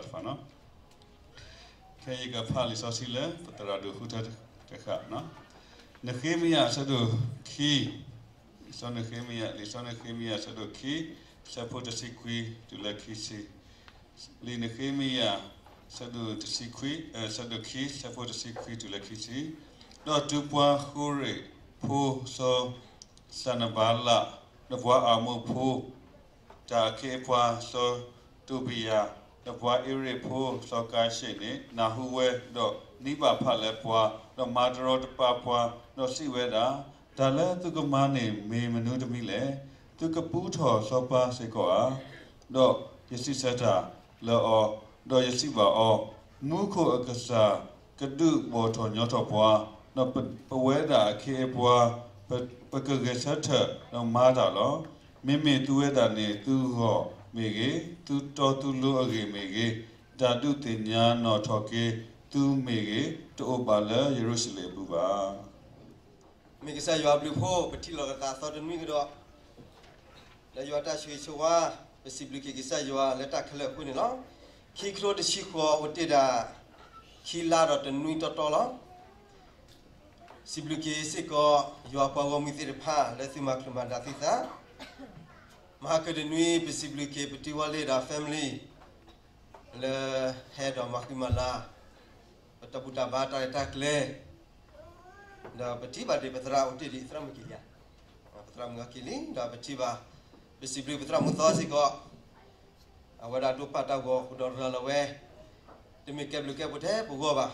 တဖၣ်နီၤ. ခဲအံၤယကဖးလံာ်စီဆှံလၢပသရၣ်ဒိၣ်ဃုထၢတဃၣ်, နဃ့မယၤအဆၢဒိၣ်ခံ, လံာ်စီနဃ့မယၤ, လံာ်စီနဃ့မယၤအဆၢဒိၣ်ခံ, ဆၢဖိတဆံခွံတုၤလၢခံဆံ, လံာ်နဃ့မယၤ ဆၢဒိၣ်တဆံခွံ, ဆၢဒိၣ်ခံ ဆၢဖိတဆံခွံတုၤလၢခံဆံ, ဒီးတုၤပှၤဃိရ့ၣ်ဖိစီၤစၤနဘၤလး, ဒီးပှၤအၤမိၣ်ဖိ တၢ်အခ့အပှၤစီၤတိဘံယၤ, ဒီးပှၤအ့ရ့ၣ်ဖိစီၤကၤၡ့ၣ်န့ၣ် နၢ်ဟူဝဲ, ဒီးနံဘၣ်ဖၣ်လၢပှၤ, ဒီးမၤတရီတပါပှၤ, ဒီးစံးဝဲဒၣ်, တၢ်လၢသုကမၤန့ၣ်မ့ၢ်မနုၤတမံၤလဲၣ်. သုကပူထီၣ်စီၤပၤစ့ၢ်ကီးဧါ. ဒီးယစံးဆၢတၢ်လၢအီၤ, ဒီးယစံးဘၣ်အီၤ, မူခိၣ်အကစၢ်ကဒုးဘီၣ်ထီၣ်ညီထီၣ်ပှၤ, ဒီးပဝဲဒၣ်အခ့အပှၤ ပကဂဲၤဆၢထၢၣ်ဒီးမၤတၢ်လီၤ. မ့မ့ၢ်သုဝဲဒၣ်န့ၣ် သုဂီၢ်မ့ၢ်ဂ့ၤ, သုတီသုလိၤအဂ့ၢ်မ့ၢ်ဂ့ၤ, တၢ်ဒုးသ့ၣ်ညါနီၣ်ထီၣ်က့ၤသုမ့ၢ်ဂ့ၤ, တအိၣ်ဘၣ်လၢယရူၤၡလ့ၣ်အပူၤဘၣ်. မ့ၢ်ကစၢ်ယွၤအဘျုးအဖှိၣ် ပထံၣ်လိာ်က့ၤသးသီတနွံကဒီး လၢယွၤတၢ်ဆိၣ်ဂ့ၤဆိၣ်ဝါ, ပစံးဘျုးက့ၤကစၢ်ယွၤလၢတၢ်ခဲလၢာ်အဃိန့ၣ်လီၤ. ခံကထိတဆံဃိးအိၣ်တ့ၢ်ဒၣ် ခံလါဒီးတနွံတီတီလီၤ. စံးဘျုးက့ၤစ့ၢ်ကီး ယွၤပှၤဂီၢ်မုၢ်သ့ၣ်တဖၣ် လၢသုမၤချုးမၤဒါသုသး, မဟါကတနွံ ပစံးဘျုးက့ၤပတံၤဝီလ့ၣ်ဒီး family လၢဟဲဒီးမၤဃံမၤလၤ ပတၢ်ဘူၣ်တၢ်ဘါတၢ်ရဲၣ်တၢ်ကျဲၤ, ဒီးပထံၣ်ဘၣ်ဒံးပသရၣ်အိၣ်တ့ၢ်ဒံး သရၣ်မုၣ်က့ၤလံဧါ, ပသရၣ်မုၣ်က့ၤလံ, ဒီးပထံၣ်ဘၣ် ပစံးဘျုးပသရၣ်မုၣ်သီစ့ၢ်ကီး, အဝဲဒၣ်ဒိးပာ်တၢ်ဂီၤဃုာ်ဒီးရၤလီၤဝဲ, တမ့ၢ်ကဲဘျုးကဲဖှိၣ်ထဲပဂီၢ်ဘၣ်,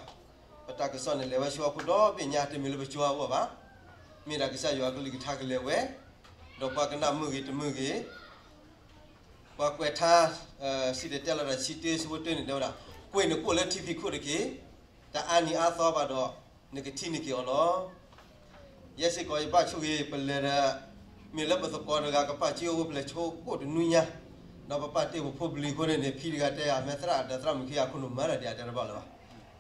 ပတၢ်ကစီၣ်န့ၣ်လဲၤဝဲဆူဟီၣ်ခိၣ်ဒီဘ့ၣ်ညါ တမ့ၢ်လၢပကၠိအဂီၢ်ဘၣ်, မ့ၢ်ဒၣ်ကစၢ်ယွၤကလုၢ်ကထါကလဲၤဝဲ, ဒီးပှၤကနၣ်မုာ်ဂ့ၤတမုာ်ဂ့ၤ ပှၤကွဲးထါ, စံၣ်တဲၤတဲလီၤတၢ်ဆံတ့ဆၢဖိတၢၢ်န့ၣ်တဲဝဲဒၣ်, ကွဲးနကိာ်လၢထံဖံးခိၣ်တက့ၢ်, တအါနံၤအါသီဘၣ်ဒီး နကထံၣ်န့ၢ်က့ၤအီၤလီၤ. ယဲစ့ၢ်ကီးယဘၣ်ဆိၣ်ဂ့ၤပလဲၤဒီး, မ့ၢ်လၢပသကိးတဂၤကပာ်စ့အိၣ်ဝဲ ပလဲၤဆိကိၣ်တနွံညါ, ဒီးပပာ်တ့ၢ်ပဖိပလံၤအဃိန့ၣ်န့ၣ် ဖံတဂၤတဲယၤ မ့ၢ်သရၣ်ဒီးသရၣ်မုၣ်ခံဂၤအခိၣ်နူာ်မၤတၢ်ဒ်အတဲတဘၣ်လၢၤဘၣ်,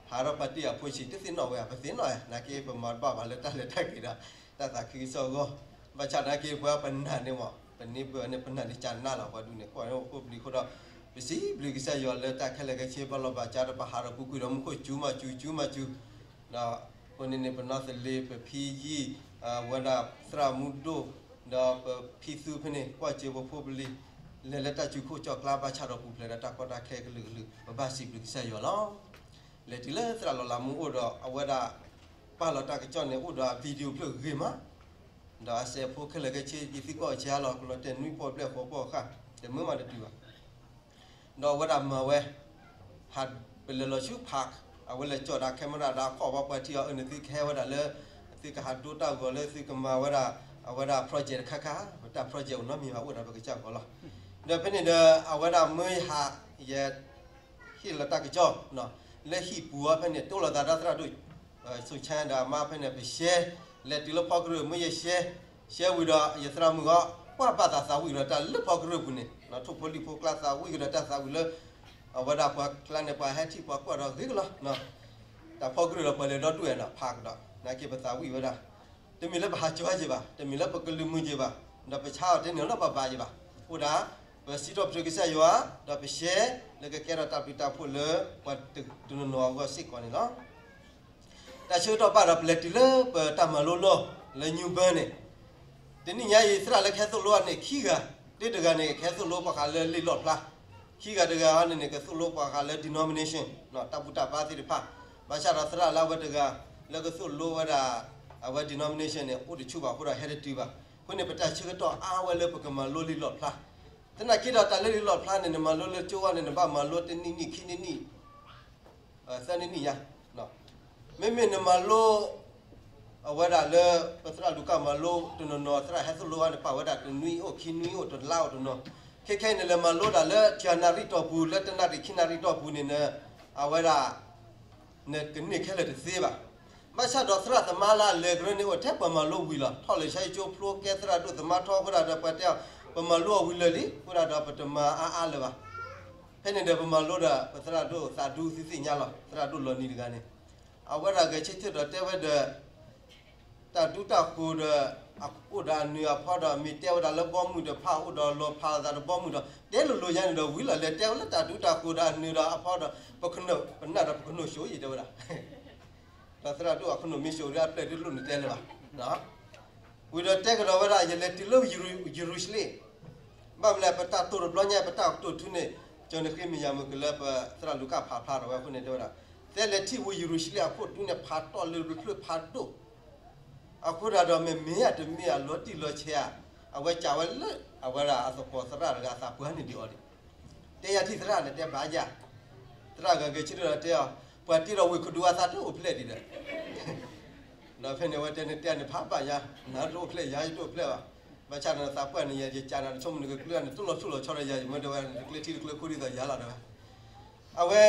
ဟးထီၣ်ပာ်တ့ၢ်အဖိဆံး တသ့ၣ်နီၣ်ဝဲဧါ, ပသ့ၣ်နီၣ်ဧါ, နာ်က့ပမၤတဘၣ်ဘၣ်လၢတၢ်လဲၤတၢ်က့ၤဒီး တၢ်သးခုကစီၣ်အဂီၢ်, ဘၣ်ဆၣ်နာ်က့ပှၤပနာ်န့ၣ်မး ပန့ၢ်ပၢၢ်န့ၣ် ပနာ်န့ၣ်ကနၣ်လီၤ ပှၤဒူၣ်န့ၣ် ကွၢ်န့ၣ်ပဖိပလံၤအဃိဒီး, ပစံးဘျုးကစၢ်ယွၤလၢတၢ်ခဲလၢာ်ခဲဆ့ ဘၣ်လီၤဘၣ်စးဒီး ပဟးထီၣ်ပူၤကွံာ်ဒီးမူခိၣ် စူၤမၤစူၤ စူၤမၤစူၤ, ဒီးအဃိန့ၣ်န့ၣ် ပနီၢ်သလ့ၤ ပဖံယံာ်, ဝဲဒၣ်သရၣ်မူဒိၣ်, ဒီးပဖံသူဖဲန့ၣ် ကွၢ်စၢၤပဖိပလံၤ, လဲၤလၢတၢ်စုခိၣ်ကၠီၣ်ကျါ ဘၣ်ဆၣ်ဒီးပူၤဖျဲးဒီးတၢ်ကီတၢ်ခဲကလုာ်ကလုာ် ပဘၣ်စံးဘျုးကစၢ်ယွၤလီၤ. လဲၤတုၤလၢသရၣ်လီၤလးမူအိၣ်ဒီး အဝဲဒၣ် ပာ်လီၤတၢ်ကစီၣ်န့ၣ် အိၣ်ဒီးအ video ဖျၢၣ်ဂ့ၤမး, ဒီးအစဲးဖိခဲလၢာ်ခဲဆ့ ဒ်သုကွၢ်အီၤဆံးအါလီၤ ကလီၤတဲာ်နွံပီၣ်ဘျဲၣ်ဃိးပီၣ်ဃၣ် တမုာ်မးတတုၤဘၣ် ဒီးအဝဲဒၣ်မၤဝဲ, ဟးပလဲၤလီၤဆူ park, အဝဲလဲၤကၠီၣ်ဒီး camera ဒီးခီၣ်ဘၣ်ပှၤထံၣ်အီၤ အၢ န့ၣ်သုကဟဲဝဲဒၣ်လၢ သုကဟးဒိတၢ်ဂီၤလၢသုကမၤဝဲဒၣ် အဝဲဒၣ် project တခါခါ, ပတၢ် project အိၣ်နီတမံၤဘၣ် အိၣ်ဒီးပကစၢ်ဂီၤလီၤ. ဒီးဖဲန့ၣ်ဒီး အဝဲဒၣ်မၢယဟး ယ ဟ့ၣ်လီၤတၢ်ကစီၣ် လၢဟံၣ်ပူၤအီၤဖဲန့ၣ် တိၢ်လိာ်သးဒီးသရၣ်ဒိၣ် စိၤဆါဒီးအမါဖဲန့ၣ် ပရှဲ, လဲၤတုၤလၢဖီကရၢၢ် မၢယရှဲ, ရှဲဝံၤဒီးယသရၣ်မုၣ်ဂီၢ် ကွၢ်ဘၣ်သးသးဝံၣ်ကဒီးတၢ်လၢဖီကရၢၢ်ပူၤန့ၣ် ထိၣ်ဖိလံၣ်ဖိကျါသးဝံၣ်ကဒီးတၢ်သးဝံၣ်လၢ အဝဲဒၣ်ပှၤကျါန့ၣ် ပှၤဟဲထံၣ်ပှၤကွၢ်ဒီးဂ့ၤကလီၤ တၢ်ဖီကရၢၢ်ဒီးပှၤလဲၤဒီတူၢ်ဝဲနီၤ ဖးကဒီး နာ်က့ပသးဝံၣ်ဝဲဒၣ် တမ့ၢ်လၢပဟးကၠီက့ၤဘၣ် တမ့ၢ်လၢပကလုၢ်မုာ်က့ၤဘၣ် ဒီးပဆါအီၤတန့ၢ်လၢပဘါက့ၤဘၣ် အိၣ်ဒၣ် ပစံးထီၣ်ပတြၢၤကစၢ်ယွၤ ဒီးပရှဲ လၢကကဲထီၣ်တၢ်ဘျုးတၢ်ဖှိၣ်လၢပှၤတနီၤနီၤအဂီၢ်စ့ၢ်ကီးန့ၣ်လီၤ. တၢ်ဆၢကတီၢ်ဘၣ်ဒီးပလဲၤတုၤလၢပတၢ်မၤလိလီၢ်လၢ New Bern န့ၣ် တနံၣ်ညါအံၤ သရၣ်လၢကဟဲသိၣ်လိအီၤန့ၣ် ခံဂၤ, တ့ၢ်တဂၤန့ၣ် ကဟဲသိၣ်လိပှၤဃးလၢလံာ်လီၣ်ဖျါ, ခံဂၤတဂၤအံၤန့ၣ်န့ၣ် ကသိၣ်လိပှၤဃးလၢ denomination တၢ်ဘူၣ်တၢ်ဘါသ့ၣ်တဖၣ်, ဘၣ်ဆၣ်ဒီးသရၣ်လၢအဝဲတဂၤ လၢကသိၣ်လိဝဲဒၣ် အဝဲ denomination န့ၣ် အိၣ်တဆူၣ်ဘၣ်အဃိဒီးဟဲတတုၤဘၣ်, အဃိန့ၣ် ပတၢ်ဆၢကတီၢ်အါဝဲလၢပကမၤလိလံာ်လီၣ်ဖျါ, သနာ်က့ဒီးတၢ်လၢလံာ်လီၣ်ဖျါန့ၣ် နမၤလိလၢကၠိဝဲန့ၣ် နဘၣ်မၤလိတနံၣ်နံၣ်ခံနံၣ်နံၣ် သၢနံၣ်နံၣ်ညါ, မ့မ့ၢ်နမၤလိ အဝဲဒၣ်လၢ ပသရၣ်လူၤကၣ်မၤလိတနီၤနီၤ သရၣ်ဟဲသိၣ်လိဝဲန့ၣ် ပာ်ဝဲဒၣ်တနွံအိၣ်ခံနွံအိၣ်တလါအိၣ်တနီၤ, ခဲခဲအံၤန့ၣ် လဲၤမၤလိတၢ်လၢတနၣ်ရံၣ်တီၢ်ပူၤ လၢတနၣ်ရံၣ်ခံနၣ်ရံၣ်တီၢ်ပူၤန့ၣ် အဝဲဒၣ် နကန့ၢ်ခဲလၢာ်တသ့ဘၣ်. ဘၣ်ဆၣ်ဒီးသရၣ်သမါလၢအလဲၤကရၢန့ၣ် အိၣ်ထဲပှၤမၤလိဝံၤလီၤ. ထီၣ်လၢဆါဟံၣ်ကၠိဖျိကဲသရၣ်ဒိၣ်သမါထီအဃိဒၣ်ဒီး ပှၤတဲအီၤ ပမၤလိအီၤဝံၤလၢာ်လံ အဃိဒၣ်ဒီးပတမၤအါအါလၢၤဘၣ်. ဖဲန့ၣ်ဒီးပမၤလိဒီး ပသရၣ်ဒိၣ်သးဒူသုသ့ၣ်ညါလီၤ. သရၣ်ဒိၣ်လီၤနံၤတဂၤန့ၣ် အဝဲဒၣ်ဂဲၤဆၢထၢၣ်ဒီးတဲဝဲဒီး တၢ်ဒူတၢ်ဃိၤဒီး အိၣ်ဒီးအနုာ်အဖီဒီး မ့ၢ်တဲဝဲဒၣ်လၢဘီမုၢ်တဖၣ် အိၣ်ဒီးလီၤဖးလိာ်သးဒီးဘီမုၢ်ဒီး တဲလိၤလိၤညါန့ၣ်ဒီး ဝံၤလီၤလဲၤတဲဝဲလၢတၢ်ဒူတၢ်ဃိၤဒီးအနုာ်ဒီးအဖီဒီး ပကနၢၤ ပနၢ်ဒီးပကနိၣ်ၡိအံၤတဲဝဲဒၣ် ဒီးသရၣ်ဒိၣ်အခိၣ်နူာ်မ့ၢ်ၡိဒ်အပျဲၢ်ဒ်လိၣ်န့ၣ်တဲလၢၤဘၣ်. ဝံၤဒီးတဲကဒီးဝဲဒၣ် ယလဲၤတုၤလၢယရူၤၡလ့ၣ်, ဘၣ်မနုၤလဲၣ် ပတၢ်တိာ်တဘျီညါ ပတၢ်ကတိၤထူန့ၣ် ကၠီၤနဃ့မံယၤမုၢ်ကလၢပသရၣ်လူၤကၣ်ဖးဖျါထီၣ်ဝဲအဃိန့ၣ် တဲဝဲဒၣ် သဲလဲၤထံၣ်ဝံၤယရူၤၡလ့ၣ်အခိၣ်ဒူန့ၣ် ဖးတီၢ်လၢပဖျၢၣ်ဖးဒိၣ် အဃိဒၣ်ဒီးမ့မ့ၢ်အတမ့ၢ်အလီၤတံၢ်လီၤဆဲးဧါ, အဝဲကးဝဲလၢ အဝဲဒၣ်အသကိးသရၣ်တဂၤအသးပှၢ်န့ၣ်ဒံးအီၤဒံး, တဲယၤထံၣ်သရၣ်န့ၣ်တဲဘၣ်ယၤ, သရၣ်ဂၤဂဲၤဆၢထၢၣ်ဒီးတဲအီၤ, ပှၤတ့ဒီးဝ့ၢ်ခိၣ်ဒူအသးတအိၣ်ဖျဲၣ်ဒံးဒီး ဒီးဖဲန့ၣ်အဝဲတဲန့ၣ်တဲန့ၣ်ဖးဘၣ်ယၤ, နတအိၣ်ဖျဲၣ်ယၤ ယတအိၣ်ဖျဲၣ်ဘၣ်, ဘၣ်ဆၣ်ဒီးသးပှၢ်န့ၣ် ယကးနၤတဆိကမိၣ်နကကျၢၢ်န့ၣ် တလီၤဆူၣ်လီၤဆီဒီးယၤ ယမ့ၢ်တဲဝဲတကျဲထံတကျဲခိၣ်ဒ်သိးယၤလီၤတဲဝဲ, အဝဲ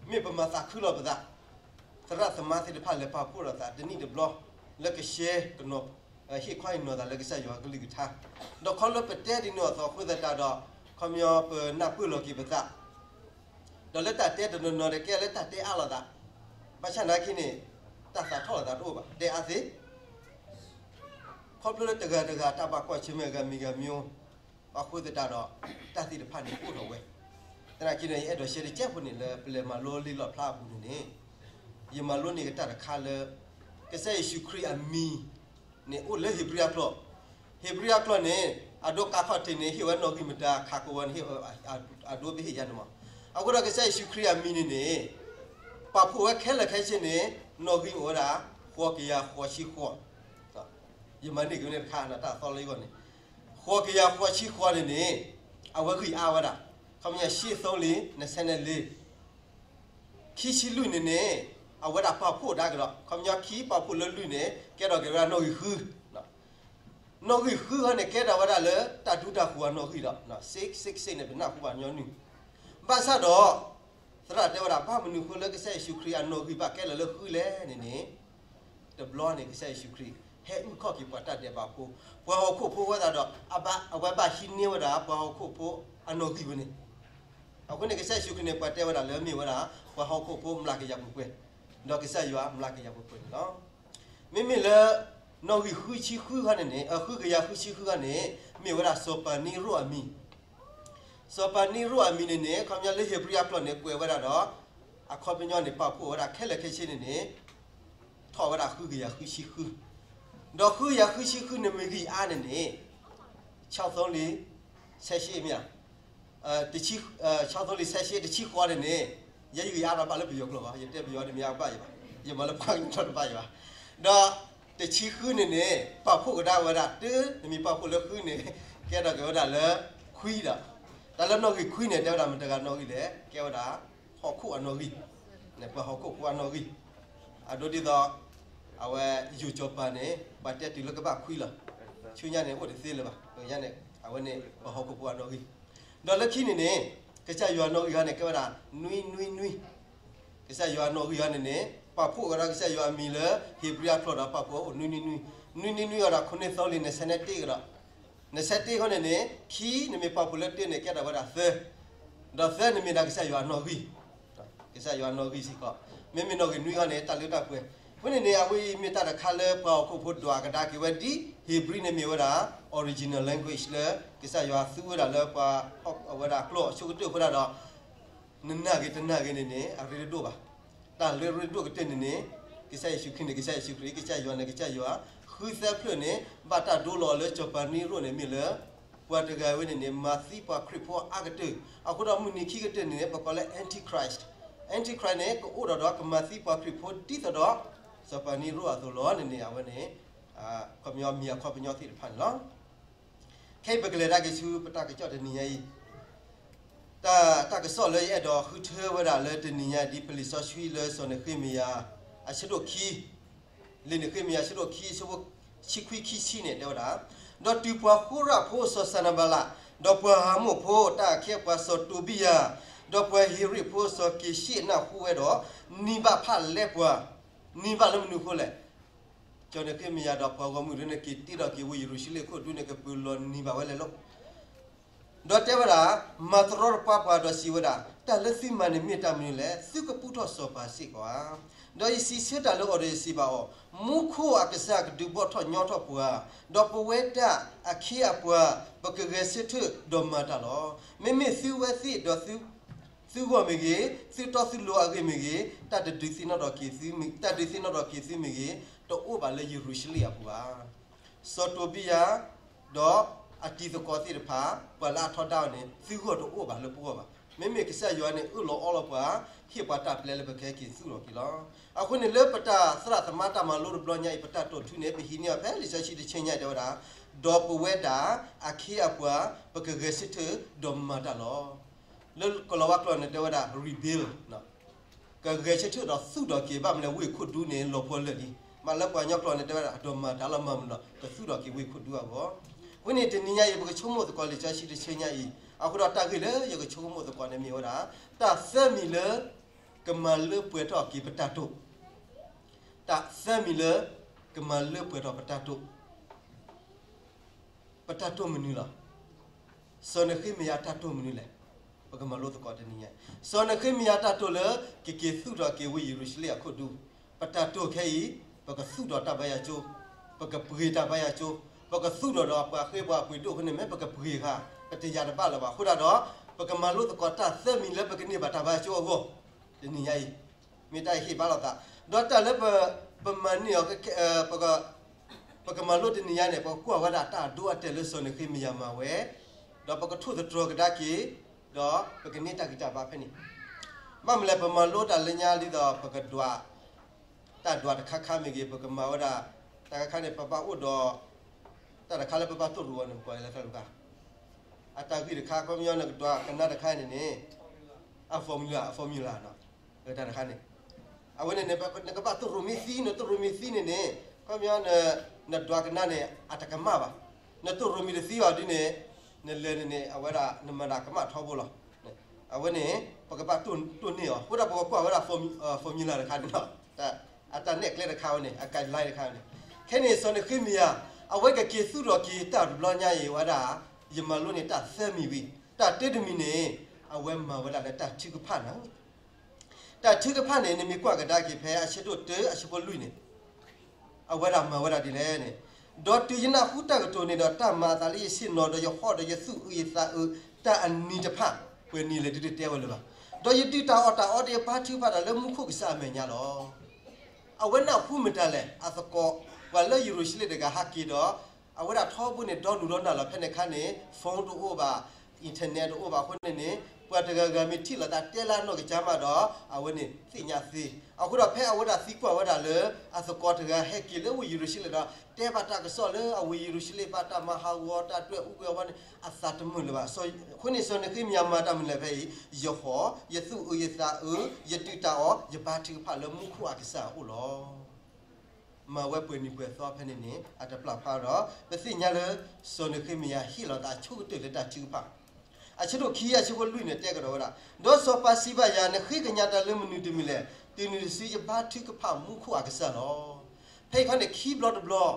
မ့ၢ်ပမၤသးခုလီၤပသး သရၣ်သမါသ့ၣ်တဖၣ်လဲၤပာ်ဖှိၣ်လိာ်သးတနံၣ်တဘျီ လၢကရှဲကနီၤ ဟ့ၣ်ခီဟ့ၣ်နီၤသးလၢကစၢ်ယွၤအကလုၢ်ကထါ, ဒီးခီဖျိပတဲဒ်န့ၣ်အသိးအဃိသတးဒီး ခီပညီပနၢ်ပၢၢ်လီၤက့ၤပသး, ဒီးလၢတၢ်တဲတနီၤနီၤဒီးကဲလၢတၢ်တဲအါလိာ်သး, ဘၣ်ဆၣ်နာ်က့န့ၣ် တၢ်သးထီၣ်လိာ်သးတအိၣ်ဘၣ် တဲအါသ့ ခီဖျိလၢတဂၤတဂၤတၢ်ဘၣ်ကွၢ်ဆၢၣ်မဲာ်ဂၤမံၤဂၤမံၤ အဃိသတးဒီး တၢ်သ့ၣ်တဖၣ်န့ၣ်အိၣ်ထီၣ်ဝဲ, သနာ်က့ဒီး ယအဲၣ်ဒိးရှဲတကဲဖိန့ၣ်လၢပလဲၤမၤလိလံာ်လီၣ်ဖျါအပူၤန့ၣ်န့ၣ်, ယမၤလိန့ၢ်ကတၢၢ်တခါလၢ ကစၢ်ယ့ၣ်ၡူးခရံာ်အမံၤန့ၣ်အိၣ်လၢဧ့ၤဘြံၤအကျိာ်, ဧ့ၤဘြံၤအကျိာ်န့ၣ် အဒိကါခီၣ်ထံးန့ၣ် ဟ့ၣ်ဝဲနီၣ်ဂံၢ်မတၤခးကဝီၤန့ၣ် ဟ့ၣ်ဝဲအဒိပဟ့ၣ်ယါန့ၣ်မး, အဃိဒီးကစၢ်ယ့ၣ်ၡူးခရံာ်အမံၤန့ၣ်န့ၣ် ပာ်ဖှိၣ်ဝဲခဲလၢာ်ခဲဆ့န့ၣ် နီၣ်ဂံၢ်အိၣ်ဝဲဒၣ် ဃိးကယၤဃိးဆံဃိး ယမၤန့ၢ်က့ၤဝဲန့ၣ်တခါ တၢ်သီလၢယဂီၢ်န့ၣ်, ဃိးကယၤဃိးဆံဃိးန့ၣ်န့ၣ် အဝဲဂံၢ်အါဝဲဒၣ် ခီပညီ ရှစ်သုံးလေး နှစ်ဆယ့်လေး, ခံဆံလွံၢ်န့ၣ်န့ၣ် အဝဲဒၣ်ပာ်ဖှိၣ်ဒါက့ၤဒီး ခီပညီခံပာ်ဖှိၣ်လၢလွံၢ်န့ၣ် ကဲထီၣ်က့ၤဝဲဒၣ်နီၣ်ဂံၢ်ဃု, နီၣ်ဂံၢ်ဃုဟီန့ၣ် ကဲထီၣ်ဝဲဒၣ်လၢတၢ်ဒူတၢ်ဃိၤအနီၣ်ဂံၢ်ဒီး six six six န့ၣ် ပနၢ်ဟူဘၣ်ညီနုၢ်, ဘၣ်ဆၣ်ဒီး သရၣ်တဲဝဲဒၣ် ဘၣ်မနုၤဃိလၢကစၢ်ယ့ၣ်ၡူးခရံာ်အနီၣ်ဂံၢ်ဘၣ်ကဲလၢာ်လၢဃုလဲၣ်န့ၣ်န့ၣ်, တဘျီန့ၣ် ကစၢ်ယ့ၣ်ၡူးခရံာ် ဟဲအုၣ်ခီၣ်က့ၤပှၤတၢ်ဒဲးဘးဖိ, ပှၤဟီၣ်ခိၣ်ဖိဝဲသတးဒီး အဝဲဘၣ်ဟံးန့ၢ်ဝဲဒၣ် ပှၤဟီၣ်ခိၣ်ဖိအနီၣ်ဂံၢ်ဝဲန့ၣ်, အဃိန့ၣ် ကစၢ်ယ့ၣ်ၡူးခရံာ်န့ၣ် ပှၤတဲဝဲဒၣ်လၢမ့ၢ်ဝဲဒၣ် ပှၤဟီၣ်ခိၣ်ဖိမျးကယၤပှဲၤပှဲၤ, ဒီးကစၢ်ယွၤမျးကယၤပှဲၤပှဲၤန့ၣ်လီၤ. မ့မ့ၢ်လၢ နီၣ်ဂံၢ်ဃုဆံဃုခါန့ၣ်န့ၣ် အဃုကယၤဃုဆံဃုခါန့ၣ် မ့ၢ်ဝဲဒၣ်စီၤပၤနံရိၣ်အမံၤ, စီၤပၤနံရိၣ်အမံၤန့ၣ်န့ၣ် ခီပညီလၢဧ့ၤဘြံၤအကျိာ်န့ၣ် ကွဲးဝဲဒၣ်ဒီး အခီပညီန့ၣ် ပာ်ဖှိၣ်ဝဲဒၣ်ခဲလၢာ်ခဲဆ့န့ၣ်န့ၣ် ထီၣ်ဝဲဒၣ်ဃုကယၤဃုဆံဃု, ဒီးဃုကယၤဃုဆံဃုန့ၣ်မ့ၢ်ဂံၢ်အါန့ၣ်န့ၣ် ဆီသီလံ ဆဲးရှ့မ့ၢ်ဧါ, ဆီသီလံ ဆဲးရှ့ တဆံဃိးန့ၣ်န့ၣ် ယဲယဂံၢ်အါဒီးဘၣ်လၢပယီၤကျိာ်ဘၣ်, ယတဲပယီၤန့ၣ်မ့ၢ်အဘၣ်ယၤဘၣ်, ယမၤလၢပှၤကညီတဘၣ်ယၤဘၣ်, ဒီး တဆံဃုန့ၣ်န့ၣ် ပာ်ဖှိၣ်ကဒါဝဲဒၣ် တုၤနမ့ၢ်ပာ်ဖှိၣ်လၢဃုန့ၣ် ကဲထီၣ်က့ၤဝဲဒၣ်လၢခွံဒီး တၢ်လၢနီၣ်ဂံၢ်ခွံန့ၣ် တဲဝဲဒၣ်မတၤတဂၤနီၣ်ဂံၢ်လဲၣ်, ကဲဝဲဒၣ် ဟီၣ်ခိၣ်အနီၣ်ဂံၢ်, ပှၤဟီၣ်ခိၣ်ဖိအနီၣ်ဂံၢ်, အဒိဒ်သိး အဝဲယိၤစီၤပၤန့ၣ် ပှၤတဲတုၤလၢကဘၣ်ခွံလီၤ, ဆူညါန့ၣ်အိၣ်တသ့လၢၤဘၣ်, ညါန့ၣ် အဝဲန့ၣ် ပှၤဟီၣ်ခိၣ်ဖိအနီၣ်ဂံၢ်, ဒီးလၢခံန့ၣ်န့ၣ် ကစၢ်ယွၤနီၣ်ဂံၢ်ဟီန့ၣ် ကဲဝဲဒၣ် နွံနွံနွံ ကစၢ်ယွၤနီၣ်ဂံၢ်ဟီန့ၣ်န့ၣ် ပာ်ဖှိၣ်ကဒီးကစၢ်ယွၤအမံၤလၢ ဧ့ၤဘြံၤအကျိာ်ဒီး ပာ်ဖှိၣ်အိၣ်နွံနွံနွံ, နွံနွံနွံအီၤဒီး ခုနစ်သောင်းလေး နှစ်ဆယ့်တစ်ကဒီး, နှစ်ဆယ့်တစ်ဃီန့ၣ်န့ၣ် ခံနမ့ၢ်ပာ်ဖှိၣ်လၢတစ်န့ၣ် ကဲထီၣ်ဝဲဒၣ်သၢ, ဒီးသၢန့ၣ်မ့ၢ်ဒၣ်ကစၢ်ယွၤအနီၣ်ဂံၢ်, ကစၢ်ယွၤအနီၣ်ဂံၢ်စ့ၢ်ကီး, မ့မ့ၢ်နီၣ်ဂံၢ်နွံဃီန့ၣ် တၢ်လၢတၢ်ပှဲၤ, အဃိန့ၣ်န့ၣ် အဝဲအံၤမ့ၢ်တၢ်တခါလၢပှၤဟီၣ်ခိၣ်ဖိဒွးကဒါက့ၤဝဲဒ် ဧ့ၤဘြံၤန့ၣ်မ့ၢ်ဝဲဒၣ် original language လၢ ကစၢ်ယွၤသူဝဲဒၣ်လၢပှၤ အဝဲဒၣ်ကျိာ်အဆိကတၢၢ်အဃိဒၣ်ဒီး နနာ်ဂ့ၤတနာ်ဂ့ၤန့ၣ်န့ၣ် အရ့တဒိၣ်ဘၣ်. တၢ်လၢရ့ဒိၣ်ကတၢၢ်န့ၣ်န့ၣ် ကစၢ်ယ့ၣ်ၡူးခရံာ်န့ၣ် ကစၢ်ယ့ၣ်ၡူးခရံာ်, ကစၢ်ယွၤန့ၣ် ကစၢ်ယွၤ, ဃုသၢဖျၢၣ်န့ၣ် ဘၣ်တၢ်ဒိလီၤအီၤလၢစီၤပၤနံရိၣ်န့ၣ်မ့ၢ်လၢ ပှၤတဂၤဝဲန့ၣ်န့ၣ် မၤသံပှၤခရံာ်ဖိအါကတၢၢ်, အဃိဒီးမုၢ်နံၤခံကတၢၢ်န့ၣ်န့ၣ် ပကိးလၢ Antichrist, Antichrist န့ၣ် ကအိၣ်ဒီးဒီးကမၤသံပှၤခရံာ်ဖိဒ်သိးဒီး စီၤပၤနံရိၣ်အသိးလီၤန့ၣ်န့ၣ် အဝဲန့ၣ် ခီပညီမံၤအခီပညီသ့ၣ်တဖၣ်န့ၣ်လီၤ. ခဲအံၤပကလဲၤဒၣ်က့ၤဆူပတၢ်ကစီၣ်တနံၤညါအံၤ, တၢ် တၢ်ကစီၣ်လၢယအဲၣ်ဒိးဃုထၢဝဲဒၣ်လၢတနံၤညါအံၤ ဒ်ပလံာ်စီဆှံလၢစီၤနဃ့မယၤ အဆၢဒိၣ်ခံ, လံာ်နဃ့မယၤအဆၢဒိၣ်ခံ အဆၢဖိခံခွံခံဆံန့ၣ် တဲဝဲဒၣ်, ဒီးတုၤပှၤဃိရၣ်ဖိစီၤစၤနဘၤလး, ဒီးပှၤအၤမိၣ်ဖိတၢ်အခဲပှၤစီၤတိဘံယၤ, ဒီးပှၤဧ့ၤဘြံၤဖိစီၤက့ၤၡ့ၣ်နၢ်ဟူဝဲဒီး, နံၤဘၣ်ဖၣ်လဲပှၤ, နံၤဘၣ်လၢမနုၤအဃိလဲၣ်. စီၤနဃ့မယၤဒီးပှၤဂီၢ်မုၢ်ဒ်န့ၣ် က့ၤတ့ထီၣ်က့ၤဝဲယရူၤၡလ့ၣ်ခိၣ်ဒူန့ၣ် ကပုၢ်လီၤနံၤဘၣ်ဝဲလဲၣ်လီၤ. ဒီးတဲဝဲဒၣ်, မၤတရီတပါပှၤဒီးစံးဝဲဒၣ်, တၢ်လၢသုမၤန့ၣ်မ့ၢ်တၢ်မနုၤလဲၣ်, သုကပူထီၣ်စီၤပၤစ့ၢ်ကီးဧါ. ဒီးယစံးဆၢတၢ်လၢအီၤဒီးယစံးဘၣ်အီၤ, မူခိၣ်အကစၢ်ကဒုးဘီၣ်ထီၣ်ညီထီၣ်ပှၤ, ဒီးပဝဲဒၣ်အခ့အပှၤ ပကဂဲၤဆၢထၢၣ်ဒီးမၤတၢ်လီၤ. မ့မ့ၢ်သုဝဲသ့ၣ်ဒီးသုဂီၢ်မ့ၢ်ဂ့ၤ, သုတီသုလိၤအဂ့ၢ်မ့ၢ်ဂ့ၤ, တၢ်တဒုးသ့ၣ်နီၣ်ထီၣ်က့ၤသု, တၢ်ဒုးသ့ၣ်နီၣ်ထီၣ်က့ၤသုမ့ၢ်ဂ့ၤ, တအိၣ်ဘၣ်လၢယရူၤၡလ့ၣ်အပူၤဘၣ်. စီၤတိဘံယၤ ဒီးအတံၤသကိးသ့ၣ်တဖၣ် ပှၤလၢအထီဒါအီၤန့ၣ် သုဂီၢ်တအိၣ်ဘၣ်လၢပဂီၢ်ဘၣ်. မ့မ့ၢ်ကစၢ်ယွၤန့ၣ် အၢၣ်လီၤအီလီၤပှၤ, ဟ့ၣ်ပှၤတၢ်ပျဲလၢပကဟဲက့ၤသူၣ်ထီၣ်က့ၤလီၤ. အဃိန့ၣ်လၢပတၢ်သရၣ်သမါတၢ်မၤလိတဘျီညါအံၤ ပတၢ်တိာ်ထူန့ၣ် ပဟံးန့ၢ်အီၤဖဲလံာ်စီဆှံတဆၢညါအံၤတဲဝဲဒၣ်, ဒီးပဝဲဒၣ်အခ့အပှၤ ပကဂဲၤဆၢထၢၣ်ဒီးမၤတၢ်လီၤ. လၢကိၤလၤဝါကျိာ်န့ၣ်တဲဝဲဒၣ် rebuild ကဂဲၤဆၢထၢၣ်ဒီးသူၣ်ထီၣ်က့ၤ ဘၣ်မနုၤလဲၣ် ဝ့ၢ်ခိၣ်ဒူန့ၣ် လီၤပှီၢ်လၢာ်လံ. မ့ၢ်လၢပှၤကညီကျိာ်န့ၣ် တဲဝဲဒၣ် ဒီးမၤတၢ်လီၤ မၤမနုၤလဲၣ် ကသူၣ်ထီၣ်က့ၤဝ့ၢ်ခိၣ်ဒူအဂီၢ်. အဃိန့ၣ် တနံၤညါအံၤ ပကဆိကမိၣ်သကိးလံာ်စီဆှံတဆၢညါအံၤ, အဃိဒီးတၢ်ဂ့ၢ်လၢယကဆိကမိၣ်သကိးန့ၣ်မ့ၢ်ဝဲဒၣ် တၢ်သၢမံၤလၢ ကမၤလၢပှဲၤထီၣ်က့ၤပတၢ်တိာ်, တၢ်သၢမံၤလၢ ကမၤလၢပှဲၤထီၣ်ပတၢ်တိာ် ပတၢ်တိာ်မနုၤလီၤ. စီၤနဃ့မယၤတၢ်တိာ်မနုၤလဲၣ်. ပကမၤလိသကိးတနံၤညါ, စီၤနဃ့မယၤတၢ်တိာ်လၢ ကက့ၤသူၣ်ထီၣ်က့ၤဝ့ၢ်ယရူၤၡလ့ၣ်အခိၣ်ဒူ, ပတၢ်တိာ်ခဲအံၤ, ပကသူၣ်ထီၣ်တၢ်ဘါယွၤကၠိ, ပကပှ့ၤတၢ်ဘါယွၤကၠိ, ပကသူၣ်ထီၣ်ဒီးပှၤဃ့ပှၤပှ့ၤဒိၣ်အဃိန့ၣ် မ့ၢ်ပကပှ့ၤဃာ် ပတယာ်တဘၣ်လၢၤဘၣ်. အဃိဒၣ်ဒီး ပကမၤလိသကိးတၢ်သၢမံၤလၢပကန့ၢ်ဘၣ်တၢ်ဘါယွၤကၠိအဂီၢ်, တနံၤညါအံၤ မ့ၢ်တၢ်ဟ့ၣ်ဘါလိာ်သး, ဒီးတၢ်လၢ ပမၤန့ၢ်အီၤ ပကမၤလိတနံၤညါန့ၣ် ပကကွၢ်ဝဲဒၣ်တၢ်အဒိအတဲာ်လၢစီၤနဃ့မယၤမၤဝဲ, ဒီးပကထိၣ်သတြီၤကဒါက့ၤ, ဒီးပကန့ၢ်တၢ်ဂံၢ်တၢ်ဘါဖဲန့ၣ်. ဘၣ်မနုၤလဲၣ် ပမၤလိတၢ်လၢညါဒ်သိး ပကဒွး, တၢ်ဒွးတခါခါမ့ၢ်ဂ့ၤ ပကမၤဝဲဒၣ်, တၢ်ခါခါန့ၣ် ပဘၣ်အိၣ်ဒီး တၢ်တခါလၢပဘၣ်တိၢ်ရိၤအီၤန့ၣ် ပကိးလၢတၢ်တခါ, အတၢ်ဂ့ၢ်တခါ ခီပညီနကဒွးကနါတခါန့ၣ်န့ၣ် အ formula, အ formula နီၤ, တၢ်တခါန့ၣ်, အဝဲန့ၣ်န့ၣ် နကဘၣ်တိၢ်ရိၤမ့ၢ်သံ နတိၢ်ရိၤမ့ၢ်သံန့ၣ်န့ၣ် ခီပညီ နဒွးကနါန့ၣ် အတကမၣ်ဘၣ်, နတိၢ်ရိၤမ့ၢ်တသံဘၣ်ဒ်န့ၣ်, နလဲၤန့ၣ်န့ၣ် အဝဲဒၣ် နမၤတၢ်ကမၣ်ထီဘိလီၤ. အဝဲန့ၣ် ပကဘၣ်တိၢ်န့ၢ်အီၤ အဃိဒၣ်ပကကွၢ်ဝဲဒၣ် formula တခါန့ၣ်လီၤ, အတၢ်နဲၣ်ကျဲတခါဝဲန့ၣ် အ guideline တခါဝဲန့ၣ်, ခဲန့ၣ် စီၤနဃ့မယၤ အဝဲကက့ၤသူၣ်ထီၣ်က့ၤတၢ်တဘျီညါအံၤဝဲဒၣ်, ယမၤလိန့ၢ်တၢ်သၢမံၤဝံၤ, တၢ်တၢတမံၤန့ၣ် အဝဲမၤဝဲဒၣ်လၢတၢ်ထုကဖၣ်န့ၣ် တၢ်ထုကဖၣ်န့ၣ် နမ့ၢ်ကွၢ်ကဒါက့ၤဖဲအဆၢဒိၣ်တၢ အဆၢဖိလွံၢ်န့ၣ်, အဝဲဒၣ်မၤဝဲဒၣ်ဒ်လဲၣ်န့ၣ်, ဒီးတုၤယနၢ်ဟူတၢ်ကတိၤန့ၣ်ဒီး တၢ်မၤအသးလၢယဆ့ၣ်နီၤ ဒီးယဟီၣ်ဒီးယသူၣ်အုးယသးအုး တၢ်အနံၤတဖၣ် ပှဲၤနံၤလဲၣ်ဒုးတတဲဝဲလၢၤဘၣ်. ဒီးယဒုၣ်တၢ်အီၣ်တၢ်အီဒီးယဘါထုကဖၣ်တၢ်လၢမူခိၣ်ကစၢ်အမဲာ်ညါလီၤ. အဝဲနၢ်ဟူမတၤလဲၣ် အသကိး ပှၤလၢယရူၤၡလ့ၣ်တဂၤဟဲက့ၤဒီး အဝဲဒၣ်ထီဘိန့ၣ် ဒီနုာ်ဒီနၢ်လီၤ ဖဲန့ၣ်အခါန့ၣ် phone တအိၣ်ဘၣ်, internet တအိၣ်ဘၣ်အဃိန့ၣ်န့ၣ် ပှၤတဂၤဂၤမ့ၢ်ထံၣ်လိာ်သးတဲလၢအနီၢ်ကစၢ်မးဒီး အဝဲန့ၣ်သ့ၣ်ညါသ့. အဃိဒီးဖဲအဝဲဒၣ်သံကွၢ်ဝဲဒၣ်လၢ အသကိးတဂၤဟဲက့ၤလၢဝ့ၢ်ယရူၤၡလ့ၣ်ဒီး တဲဘၣ်တၢ်ကစီၣ်လၢအဝ့ၢ်ယရူၤၡလ့ၣ် ဘၣ်တၢ်မၤဟးဂီၤ တၢ်ဒွဲၣ်အူကွံာ်အီၤဘၣ်န့ၣ် အသးတမုာ်လၢၤဘၣ်. အဃိန့ၣ် စီၤနဃ့မယၤမၤတၢ်မနုၤလဲၣ်ဖဲအံၤ, ယဟီၣ်, ယသူၣ်အုးယသးအုး, ယဒုၣ်တၢ်အီၣ်, ယဘါထုကဖၣ်လၢမူခိၣ်အကစၢ်အအိၣ်လီၤ. မၤဝဲပှဲၤနံၤပှဲၤသီဖဲန့ၣ်န့ၣ် အတပျၢ်ဖျါဒီး ပသ့ၣ်ညါလၢ စီၤနဃ့မယၤဟ့ၣ်လီၤသးအဆိကတၢၢ်လၢတၢ်ထုကဖၣ်. အဆၢဒိၣ်ခံ အဆၢဖိလွံၢ်န့ၣ် တဲကဒီးဝဲဒၣ်, ဒီးစီၤပၤစံးဘၣ်ယၤ, နဃ့ကညးတၢ်လၢမနုၤတမံၤလဲၣ်. တုၤနုၤတစုယဘါထုကဖၣ်မူခိၣ်အကစၢ်လီၤ. ဖဲအံၤခီန့ၣ် ခံဘျီတဘျီ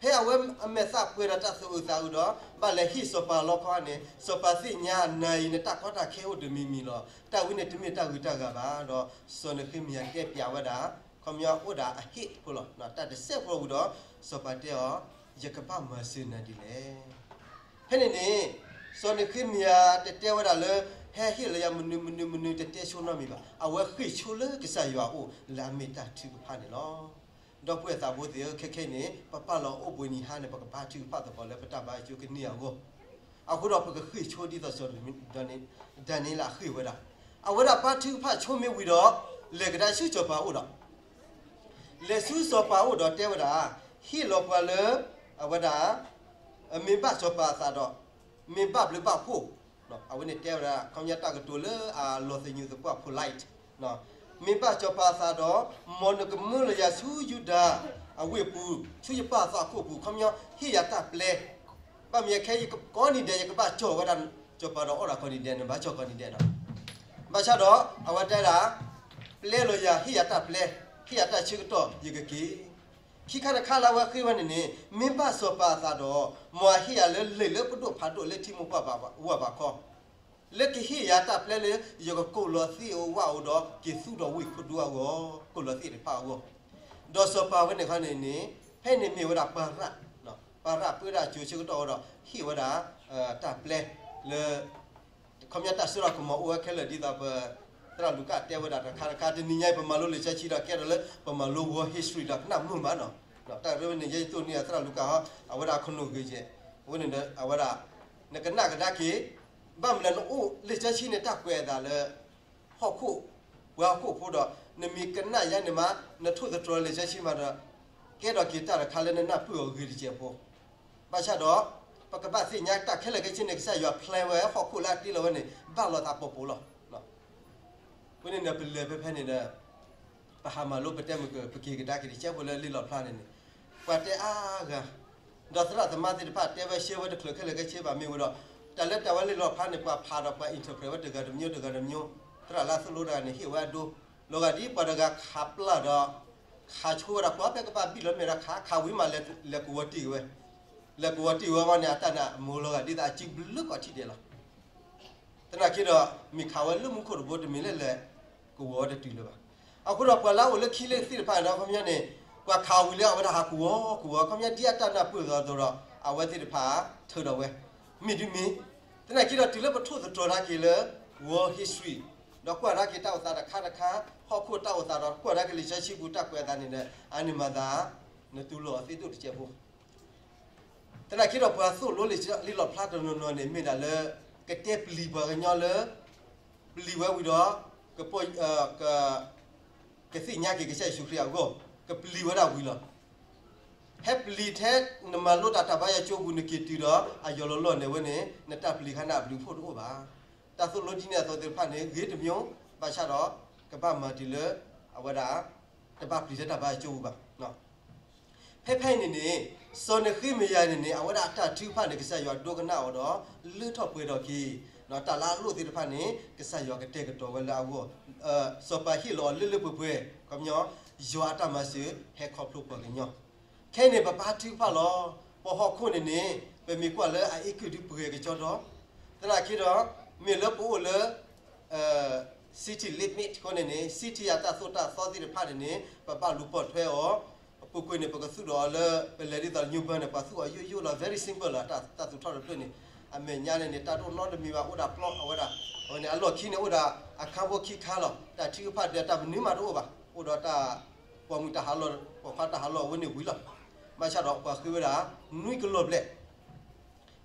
ဖဲအဝဲအမဲာ်သၣ်ပှဲၤဒီးတၢ်သူၣ်အုးသးအုးဒီး ဘၣ်လဲၤဟ့ၣ်စီၤပၤလီခီန့ၣ် စီၤပၤသ့ၣ်ညါနၤအံၤ နတၢ်ကီတၢ်ခဲအိၣ်တမံၤမံၤလီၤ. တၢ်ဝဲန့ၣ်တမ့ၢ်တၢ်ဂုၤတၢ်ဂၤဘၣ်ဒီး စီၤနဃ့မယၤတဲပျးဝဲဒၣ် ခီပညီအိၣ်ဒၣ်အဟ့ၣ်ဖိလီၤ. တၢ်တစဲးဖိဝံၤဒီး စီၤပၤတဲအီၤ, ယကဘၣ်မၤစၢၤနၤဒ်လဲၣ်. ဖဲန့ၣ်န့ၣ် စီၤနဃ့မယၤတတဲဝဲဒၣ်လၢ ဟဲဟ့ၣ်လီၤယၤမနုၤမနုၤမနုၤ တတဲဆိနီတမံၤဘၣ်. အဝဲဃ့ၢ်ဆိလၢကစၢ်ယွၤအအိၣ်လၢအမ့ၢ်တၢ်ထုကဖၣ်န့ၣ်လီၤ. ဒီပုၢ်ဝဲၢ်သးဘိသ့ၣ်ဧၢ, ခဲခဲအံၤန့ၣ် ပပာ်လီၤအိၣ်ဘှံးနံၤဟါန့ၣ် ပကဘါထုကဖၣ်သကိးလၢပတၢ်ဘါယွၤကၠိကန့ၢ်အဂီၢ်, အဃိဒီးပကဃ့ၢ်ဆိဒ်သိးစီၤ ဒၤနံးယ့လးဃ့ၢ်ဝဲဒၣ်. အဝဲဒၣ်ဘါထုကဖၣ်ဆိမ့ၢ်ဝံၤဒီး လဲၤကဒါဆူစီၤပၤအိၣ်ဒီး လဲၤဆူစီၤပၤအိၣ်ဒီးတဲဝဲဒၣ်, ဟ့ၣ်လီၤပှၤလၢ အဝဲဒၣ် မ့ၢ်ဘၣ်စီၤပၤအသးဒီး မ့ၢ်ဘၣ်ဘျုးဘၣ်ဖှိၣ်, အဝဲန့ၣ်တဲဝဲဒၣ် ခီပညီတၢ်ကတိၤလၢအလီၤသညူးသပှၢ် polite, မ့ၢ်ဘၣ်စီၤပၤအသးဒီး မ်နကမၢလီၤယၤဆူယူဒၤအဝ့ၢ်ပူၤ ဆူယပၢ်အသီအခိၣ်ပူၤ ခီပညီဟ့ၣ်ယၤတၢ်ပျဲ, ဘၣ်မ့ၢ်ယခဲယကကိးနံၤဒဲး ယကဘၣ်ကၠီၣ်ဝဲဒၣ် စီၤပၤဒီးအီၣ်ဒၣ်ကိးနံၤဒဲး နဘၣ်ကၠီၣ်ကိးနံၤဒဲးဒီး ဘၣ်ဆၣ်ဒီး အဝဲတဲဒၣ် ပျဲလီၤယၤ ဟ့ၣ်ယၤတၢ်ပျဲ, ဟ့ၣ်ယၤတၢ်ဆၢကတီၢ် ယကက့ၤ. ခံခါတခါလၢအဝဲဃ့ဝဲန့ၣ်န့ၣ် မ့ၢ်ဘၣ်စီၤပၤအသးဒီး မ်အဟ့ၣ်ယၤလၢလံာ်လၢပဒိၣ်ဖးဒိၣ်လၢထံမိၢ်ပှၢ်ဝၤဘးခီ, လၢကဟ့ၣ်ယၤတၢ်ပျဲလၢ ယကကိးလီၤသ့ၣ်အဝၣ်အိၣ်ဒီး က့ၤသူၣ်ထီၣ်ဝ့ၢ်ခိၣ်ဒူအဂီၢ်, ကိးလီၤသ့ၣ်တဖၣ်အဂီၢ်. ဒီးစီၤပၤဝဲန့ၣ်ခီန့ၣ်န့ၣ် ဖဲန့ၣ်မ့ၢ်ဝဲဒၣ်ပှၤရး, ပှၤရးပၢဒၣ်ကၠိၤဆၢကတီၢ်ဝဲဒီး ဟ့ၣ်ဝဲဒၣ် တၢ်ပျဲလၢ ခီပညီတၢ်စိတၢ်ကမီၤအိၣ်ဝဲခဲလၢာ်ဒ်သိးပ သရၣ်လူၤကၣ်တဲဝဲဒၣ်တခါတခါ တနံၤညါအံၤပမၤလိလံာ်စီဆှံဒီးကဲထီၣ်လၢ ပမၤလိဝီ history ဒီးကနၣ်မုာ်မးနီၤ. တၢ်ရဲဝဲန့ၣ် ယဲယသိၣ်န့ၢ်သရၣ်လူၤကၣ်ဟီ အဝဲဒၣ်အခိၣ်နူာ်ဂ့ၤကဲး, အဝဲန့ၣ်ဒီးအဝဲဒၣ် နကနၣ်ကဒါက့ၤ ဘၣ်မနုၤနအိၣ်လံာ်စီဆှံန့ၣ် တၢ်ကွဲးအသးလၢ ဟီၣ်ခိၣ် ပှၤဟီၣ်ခိၣ်ဖိဒီး နမ့ၢ်ကနၣ်ယါန့ၣ်မး နထိၣ်သတြီၤလံာ်စီဆှံမးဒီး ကဲထီၣ်က့ၤတၢ်တခါလၢနနၢ်ပၢၢ်အီၤဂ့ၤတစဲးဖိ. ဘၣ်ဆၣ်ဒီး ပကဘၣ်သ့ၣ်ညါတၢ်ခဲလၢာ်ခဲဆ့န့ၣ် ကစၢ်ယွၤ plan ဝဲဟီၣ်ခိၣ်လၢအတ့လီၤဝဲန့ၣ် ဘၣ်လိာ်သးပီၤပီၤလီၤ. အဃိန့ၣ်ဒီး ပလဲၤဖဲဖဲန့ၣ်ဒီး ပဟးမၤလိပတဲမုၢ်က ပက့ၤကဒါက့ၤတစဲးဖိလၢလံာ်လီၣ်ဖျါန့ၣ်န့ၣ် ပှၤတဲအါဂၤ, ဒီးသရၣ်သမါသ့ၣ်တဖၣ်တဲဝဲရှဲဝဲတချုးခဲလၢာ်ခဲဆ့ဘၣ်မ့ၢ်ဝဲဒီး တၢ်လၢတၢ်ဝဲလံာ်လီၣ်ဖျါန့ၣ် ပှၤဖးဒီးပှၤ interpret ဝဲတဂၤတမျိုးတဂၤတမျိုး, သရၣ်လၢအသိၣ်လိတဂၤန့ၣ် ဟ့ၣ်ဝဲအဒိ, လီၤဂာ်ဒ်ပှၤတဂၤခးပျၢ်ဒီး ခးဆိဝဲဒီး ကွၢ်ဖဲကဘၣ်ဘံၣ်လီၤမဲာ်ဒီးခး ခးဝံၤမးလဲၤကဝီၤတံၢ်ဝဲ, လဲၤကဝီၤတံၢ်ဝဲဝဲန့ၣ် အတၢ်နာ်အမိၢ်လီၤဂာ်ဒ်သိးအစုဘျုးကိးထံၣ်ဒဲးလီၤ. သနာ်က့ဒီး မ့ၢ်ခးဝဲလၢမူခိၣ်တဘိတမ့ၢ်လၢလဲၤကဝီၤတတုၤလၢၤဘၣ်. အဃိဒီးပှၤလၢအအိၣ်လၢခံလၢသ့ၣ်တဖၣ်ဒီး ခီပညီန့ၣ် ပှၤခးဝံၤလၢအဝဲဒၣ်ဟးကဝီၤကဝီၤ ခီပညီဒ်အတၢ်နၢ်ပၢၢ်အသိးဒီး အဝဲသ့ၣ်တဖၣ်ထၢဒီးဝဲ မ့ၢ်ဒ်မ့ၢ်. သနာ်က့ဒီးတုၤလၢပထိၣ်သတြီၤနာ်က့ၤလၢ world history ဒီးကွၢ်နာ်က့ၤတၢ်အိၣ်သးတခါတခါ ဟီၣ်ခိၣ်တၢ်အိၣ်သးဒီးကွၢ်နာ်က့ၤလံာ်စီဆှံပူၤတၢ်ကွဲးအသးန့ၣ်ဒီး အါန့ၢ်မၤသး နတူၢ်လိာ်အီၤသ့ဒိၣ်တစဲးဖိ သနာ်က့ဒီးပှၤသိၣ်လိလံာ်လီၣ်ဖျါတနီၤနီၤန့ၣ် မ့ၢ်ဒၣ်လၢ ကတဲပျံၤပှၤကညီလၢ ပျံၤဝဲဝံၤဒီး က ကသ့ၣ်ညါက့ၤကစၢ်ယ့ၣ်ၡူးခရံာ်အဂီၢ် ကပျံၤဝဲဒၣ်ဝံၤလီၤ. ဟဲပျံၤထဲနမၤလိတၢ်တၢ်ဘါယွၤကၠိပူၤ နက့ၤတုၤဒီးအယီၤလီၤလီၢ်န့ၣ်ဝဲန့ၣ် နတၢ်ပျံၤခါန့ၣ်အဘျုးအဖှိၣ်တအိၣ်ဘၣ်. တၢ်သိၣ်လိဒ်န့ၣ်အသိးသ့ၣ်တဖၣ်န့ၣ် ဂ့ၤတမံၤ ဘၣ်ဆၣ်ဒီး ကဘၣ်မၤတုၤလၢ အဝဲဒၣ် တဘၣ်ပျံၤထဲတၢ်ဘါယွၤကၠိပူၤဘၣ်. ဖဲဖဲအံၤန့ၣ်န့ၣ် စီၤနဃ့မယၤန့ၣ်န့ၣ် အဝဲဒၣ်အတၢ်ထုကဖၣ်န့ၣ် ကစၢ်ယွၤဒိကနၣ်အီၤဒီး လၢထီၣ်ပှဲၤထီၣ်က့ၤ တၢ်လၢအလိၣ်သ့ၣ်တဖၣ်န့ၣ် ကစၢ်ယွၤကတဲာ်ကတီၤဝဲလၢအဂီၢ်, စီၤပၤဟ့ၣ်လီၤအီၤလၢလၢပှဲၤပှဲၤ ခီပညီ ယွၤအတၢ်မၤစၢၤဟဲခီဖျိပှၤကညီ, ခဲအံၤန့ၣ် ပဘါထုကဖၣ်လီၤ. ပဟီၣ်ခိၣ်န့ၣ်န့ၣ် ပမ့ၢ်ကွၢ်လၢအအ့ၣ်ကုၢ်ဒုးပှဲၤကကီဒီး သနာ်က့ဒီး မ့ၢ်လၢပအိၣ်လၢ city limit အဃိန့ၣ်န့ၣ် city အတၢ်သိၣ်တၢ်သီသ့ၣ်တဖၣ်န့ၣ်န့ၣ် ပဘၣ်လူၤပိာ်ထွဲအီၤ, အပူၤကွံာ်န့ၣ် ပကသူၣ်ထီၣ်အီၤလၢ ပလဲၤဒ်သိး New Bern န့ၣ် ပှၤသူၣ်အီၤယိယိလီၤ very simple လီၤ တၢ်သူၣ်ထီၣ်တဖျၢၣ်န့ၣ်, အမဲာ်ညါန့ၣ်န့ၣ် တၢ်တအိၣ်နီတမံၤဘၣ် အိၣ်ဒၣ်ပျီ အဝဲဒၣ်, အဝဲန့ၣ် အလီၢ်ခံန့ၣ် အိၣ်ဒၣ်အခါဖိခံခါလီၤ တၢ်ထုကဖၣ်ဒီးတၢ်မနုၤမးတအိၣ်ဘၣ် အိၣ်ဒီးတၢ် ပိာ်မုၣ်တၢ်ဟးလီၢ် ပိာ်ခွါတၢ်ဟးလီၢ်အဝဲန့ၣ်ဝံၤလီၤ. ဘၣ်ဆၣ်ဒီးပှၤဃ့ဝဲဒၣ် နွံကလီၢ်ဘျဲၣ်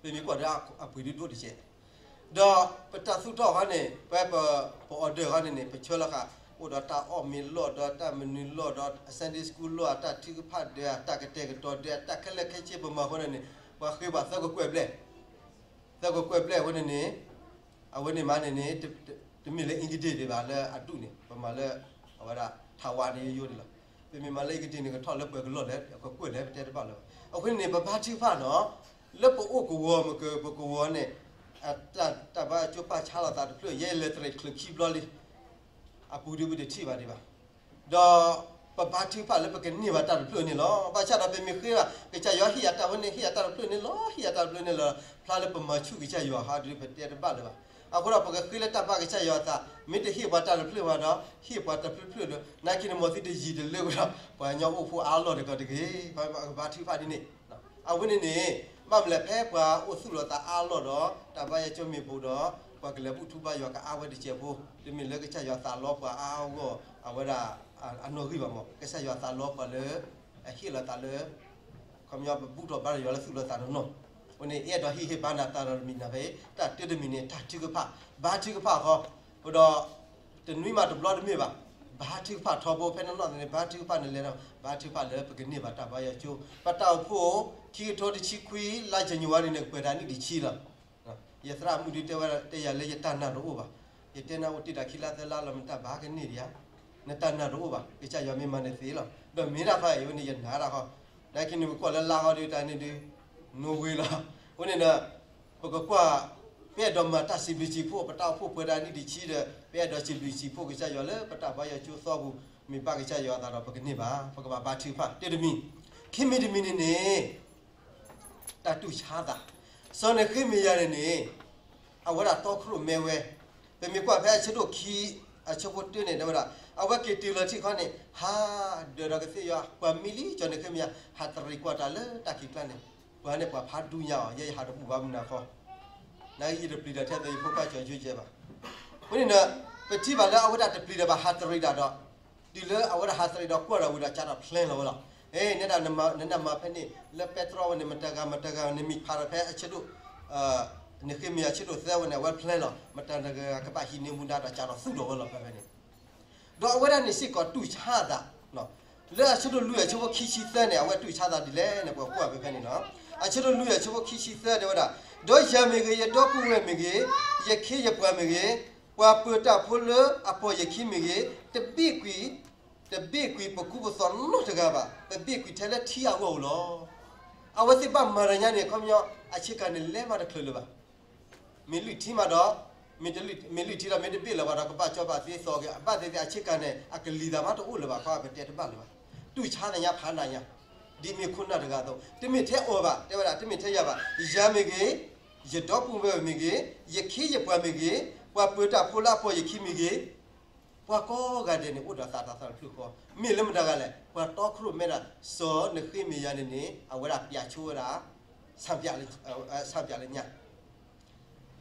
ပမ့ၢ်ကွၢ်ဒီးအပှ့ၤဒုဒိၣ်တက့ၢ်. ဒီးပတၢ်သူၣ်ထီၣ်ဃီန့ၣ် ပ ပ order ဃီန့ၣ်န့ၣ် ပဆၢလီၤဃာ် အိၣ်ဒီးတၢ်အီၣ်မ့ၤလီၢ်ဒီးတၢ်မနုၤလီၢ်ဒီး Sunday school လီၢ် အတၢ်ထုကဖၣ်ဒီး အတၢ်ကတဲာ်ကတီၤဒီး အတၢ်ခဲလၢာ်ခဲဆ့ပမၤဃီန့ၣ်န့ၣ် ပှၤဃ့ပှၤသၢကကွဲၢ်ဘျဲၣ် သၢကကွဲၢ်ဘျဲၣ်အဝဲန့ၣ်န့ၣ် အဝဲန့ၣ်မးန့ၣ်န့ၣ် တမ့ၢ်လၢ ingredient ဒံးဘၣ်လၢအဒူၣ်န့ၣ် ပမၤလၢ အဝဲဒၣ် ထးဝါန့ၣ်ယိယိန့ၣ်လီၤ. ပမ့ၢ်မၤလၢ ingredient န့ၣ် ကထီၣ်လၢပှဲၤကလီၢ်လဲၣ် ကကွဲၢ်လဲၣ် ပတဲတဘၣ်လၢၤဘၣ်. အဃိန့ၣ်န့ၣ် ပဘါထုကဖၣ်နီၤ လၢပအိၣ်ကဝီၤမ့ၢ်က ပကဝီၤန့ၣ် တၢ်ဘါယွၤကၠိပာ်ဆါလီၤသးတဖျၢၣ် ယဲလဲၤတရဲၣ်ချုးခံဘျီလံ အပူၤဒုပတထံၣ်ဘၣ်ဒံးဘၣ်. ဒီးပဘါထုကဖၣ်လၢပကန့ၢ်ဘၣ်တၢ်တဖျၢၣ်န့ၣ်လီၤ. ဘၣ်ဆၣ်ဒီးပမ့ၢ်ဃ့ဘၣ် ကစၢ်ယွၤဟ့ၣ်ယၤတၢ်ဝဲန့ၣ် ဟ့ၣ်ယၤတၢ်တဖျၢၣ်န့ၣ်လီၤ ဟ့ၣ်ယၤတၢ်တဖျၢၣ်န့ၣ်လီၤ ဖျါလၢပမၤဆူၣ်ကစၢ်ယွၤဟီဒုပတဲတဘၣ်လၢၤဘၣ်. အဃိဒီးပကဃ့လၢတၢ်ဘၣ်ကစၢ်ယွၤအသး မ့ၢ်တဟ့ၣ်ပှၤတၢ်တဖျၢၣ်ဘၣ်ဒီး ဟ့ၣ်ပှၤတဖျၢၣ်တဖျၢၣ်ဒီး နာ်က့န့ၣ် မ်သုတယံာ်တလၢဝဲဒီး ပှၤကညီအိၣ်ဖှိၣ်အါလီၢ်တကီၢ်တဂ့ၤ ပကဘါထုကဖၣ်ဒ်န့ၣ် အဝဲန့ၣ်န့ၣ် ဘၣ်မနုၤလဲၣ် ဖဲပှၤအိၣ်သူၣ်လီၤသးအါလီၢ်ဒီး တၢ်ဘါယွၤကၠိမ့ၢ်ပူၤဒီး ပှၤကလဲၤဘူၣ်ထူဘါယွၤကအါဝဲတစဲးဖိ တမ့ၢ်လၢကစၢ်ယွၤသးလီပှၤအါအါဂီၢ်ဂီၢ် အဝဲဒၣ် အနီၣ်ဂံၢ်ဘၣ်မး ကစၢ်ယွၤသးလီပှၤလၢ အဟ့ၣ်လီၤသးလၢ ခီပညီပဘူၣ်ထီၣ်ဘါထီၣ်ယွၤလၢသူၣ်လီၤသးနီၢ်နီၢ် အဃိန့ၣ် အဲၣ်ဒိးဟ့ၣ်ဂံၢ်ဟ့ၣ်ဘါနၤသးဒီးတမံၤနၤဖဲ တၢ်တၢတမံၤန့ၣ် တၢ်ထုကဖၣ် ဘါထုကဖၣ်ဃီ အဃိဒီး တနွံမးတဘျီတမ့ၢ်ဘၣ် ဘါထုကဖၣ်ထီဘိ ဖဲနီၢ်နီၢ်န့ၣ် ဘါထုကဖၣ်န့ၣ်လဲၤဒီး ဘါထုကဖၣ်လၢပကန့ၢ်ဘၣ်တၢ်ဘါယွၤကၠိ ပတၢ်အိၣ်ဖှိၣ် ခံကထိတဆံခွံ လါယနူၤအါရံၤန့ၣ် ကပှဲၤဒၣ်နံၣ်တဆံလီၤ. ယသရၣ်မုၣ်ဒုးတဲဝဲ တဲယၤလၢယတၢ်နာ်တအိၣ်ဘၣ်. ယတဲနၤအိၣ်တ့ၢ်တၢ်ခံလါသၢလါလီၤ မတၢ်ဘၣ်ကန့ၢ်ဒံးဧါ. နတၢ်နာ်တအိၣ်ဘၣ် ကစၢ်ယွၤမ့ၢ်မၤနသ့လီၤ. ဒီးမ့ၢ်တၢ်ဖးအံၤဝဲန့ၣ် ယနာ်တၢ်ဃီ နာ်က့န့ၣ်ပကွၢ်လၢလါဃီဒုးတၢ်န့ၣ်ဒုး နိဝ့လီၤ. အဃိန့ၣ်ဒီး ပကကွၢ် ပအဲၣ်ဒိးမၤတၢ်စံးဘျုးစံးဖှိၣ် ပတၢ်အိၣ်ဖှိၣ်ပှဲၤဒၣ်နံၣ်တဆံဒီး ပအဲၣ်ဒိးစံးဘျုးစံးဖှိၣ်ကစၢ်ယွၤလၢပတၢ်ဘါယွၤကၠိသီပူၤ မ့ၢ်ဘါကစၢ်ယွၤအသးဒီးပကန့ၢ်ဘၣ် ပကဘၣ်ဘါထုကဖၣ် တၢတမံၤ ခံမံၤတမံၤန့ၣ်န့ၣ် တၢ်တူၢ်ဆါသး စီၤနဃ့မယၤန့ၣ်န့ၣ် အဝဲဒၣ်တီခိၣ်ရိၣ်မဲဝဲ, ပမ့ၢ်ကွၢ်ဖဲအဆၢဒိၣ်ခံ အဆၢဖိတၢန့ၣ် တဲဝဲဒၣ် အဝဲက့ၤတုၤလီၤထံၣ်ခီန့ၣ် ဟးဒၢးဒီးကသ့ၣ်ယီၤ ပှၤမံလံ စီၤနဃ့မယၤ ဟးတရံးကွၢ်တၢ်လၢတၢ်ခံးကျါန့ၣ်, ပှၤန့ၣ်ပှၤဖးဒူညါအီၤ ယဲယဟးတဘူၣ်ဘၣ်မနၤဃီ, နယတပျံၤဒီးထဲသိးယဖိခွါစီၤယိၤကဲဘၣ်. ဝဲန့ၣ်ဒီး ပထံၣ်ဘၣ်လၢအဝဲဒၣ်တပျံၤဒီးဘၣ်ဟးတရံးဒၣ်ဒီး တုၤလၢအဝဲဒၣ်ဟးတရံးဒီးကွၢ်ဒီးဝံၤဒီး ကၢ်ဒီးဖျဲလီၤဝဲလီၤ. နဒၣ်နနၢ်မၤဖဲန့ၣ် လၢပဲတြီဝဲန့ၣ် မတၤဂၤမတၤဂၤန့ၣ် မံဖးဒီးဖဲအဆၢဒိၣ် နဃ့မယၤဆၢဒိၣ်သၢဝဲန့ၣ် အဝဲဖျဲလီၤ မတၤတဂၤကဘၣ်ဟံးန့ၢ်မူဒါဒီးကၢ်ဒီးသူၣ်ဒီးဝဲလီၤဖဲဖဲန့ၣ်. ဒီးအဝဲဒၣ်န့ၣ်စ့ၢ်ကီးတူၢ်ဆါအသး, လၢအဆၢဒိၣ်လွံၢ်အဆၢဖိခံဆံသၢန့ၣ် အဝဲတူၢ်ဆါသးဒ်လဲၣ်န့ၣ် ပကကွၢ်ဖဲဖဲန့ၣ်လီၤ. အဆၢဒိၣ်လွံၢ်အဆၢဖိခံဆံသၢတဲဝဲဒၣ်, ဒီးယၤမ့ၢ်ဂ့ၤ, ယဒီပုၢ်ဝဲၢ်မ့ၢ်ဂ့ၤ, ယခ့ယပှၤမ့ၢ်ဂ့ၤ, ပှၤပၢၤတၢ်ဖိလၢအပိာ်ယခံမ့ၢ်ဂ့ၤ, တဘ့ၣ်ကွံာ်, တဘ့ၣ်ကွံာ်ပကူပသိးနီတဂၤဘၣ်, ပဘ့ၣ်ကွံာ်ထဲလၢထံအဂီၢ်ဧိၤလီၤ. အဝဲသ့ၣ်ဘၣ်မၤတၢ်ညါန့ၣ် ခီပညီ အဆ့ကၤန့ၣ် လဲၤမးတချုးလၢၤဘၣ်. မ့ၢ်လွံၢ်ထံမးဒီး, မ့ၢ်လွံၢ်ထံဒီး မ့ၢ်တဘ့ၣ်လၢၤဘၣ်ဒီး ကဘၣ်ကၠီဘၣ်သ့သိးက့ၤ အဘၣ်သ့ၣ်သ့ၣ်အဆ့ကၤန့ၣ် အကလံၤသးမးတအိၣ်လၢၤဘၣ် ခီပတဲတဘၣ်လၢၤဘၣ်. တူၢ်ဆါသးညါဖးနးညါ, ဒ်မ့ၢ်ခိၣ်နၢ်တဂၤအသိး တမ့ၢ်ထဲအီၤဘၣ် တဲဝဲဒၣ် တမ့ၢ်ထဲယၤဘၣ်, ယၤမ့ၢ်ဂ့ၤ, ယဒီပုၢ်ဝဲၢ်မ့ၢ်ဂ့ၤ, ယခ့ယပှၤမ့ၢ်ဂ့ၤ, ပှၤပၢၤတၢ်ဖိလၢအပိာ်ယခံမ့ၢ်ဂ့ၤ, ပှၤကိးဂၤဒဲးန့ၣ် အိၣ်ဒီးသးတၢ်သးတဖျၢၣ်ဃီ, မ့ၢ်လၢမတၤဂၤလဲၣ်, ပှၤတီခိၣ်ရိၣ်မဲဒၣ် စီၤနဃ့မယၤန့ၣ်န့ၣ် အဝဲဒၣ်ပျးဆိဝဲဒၣ် ဆၣ်ပျးလၢညါ,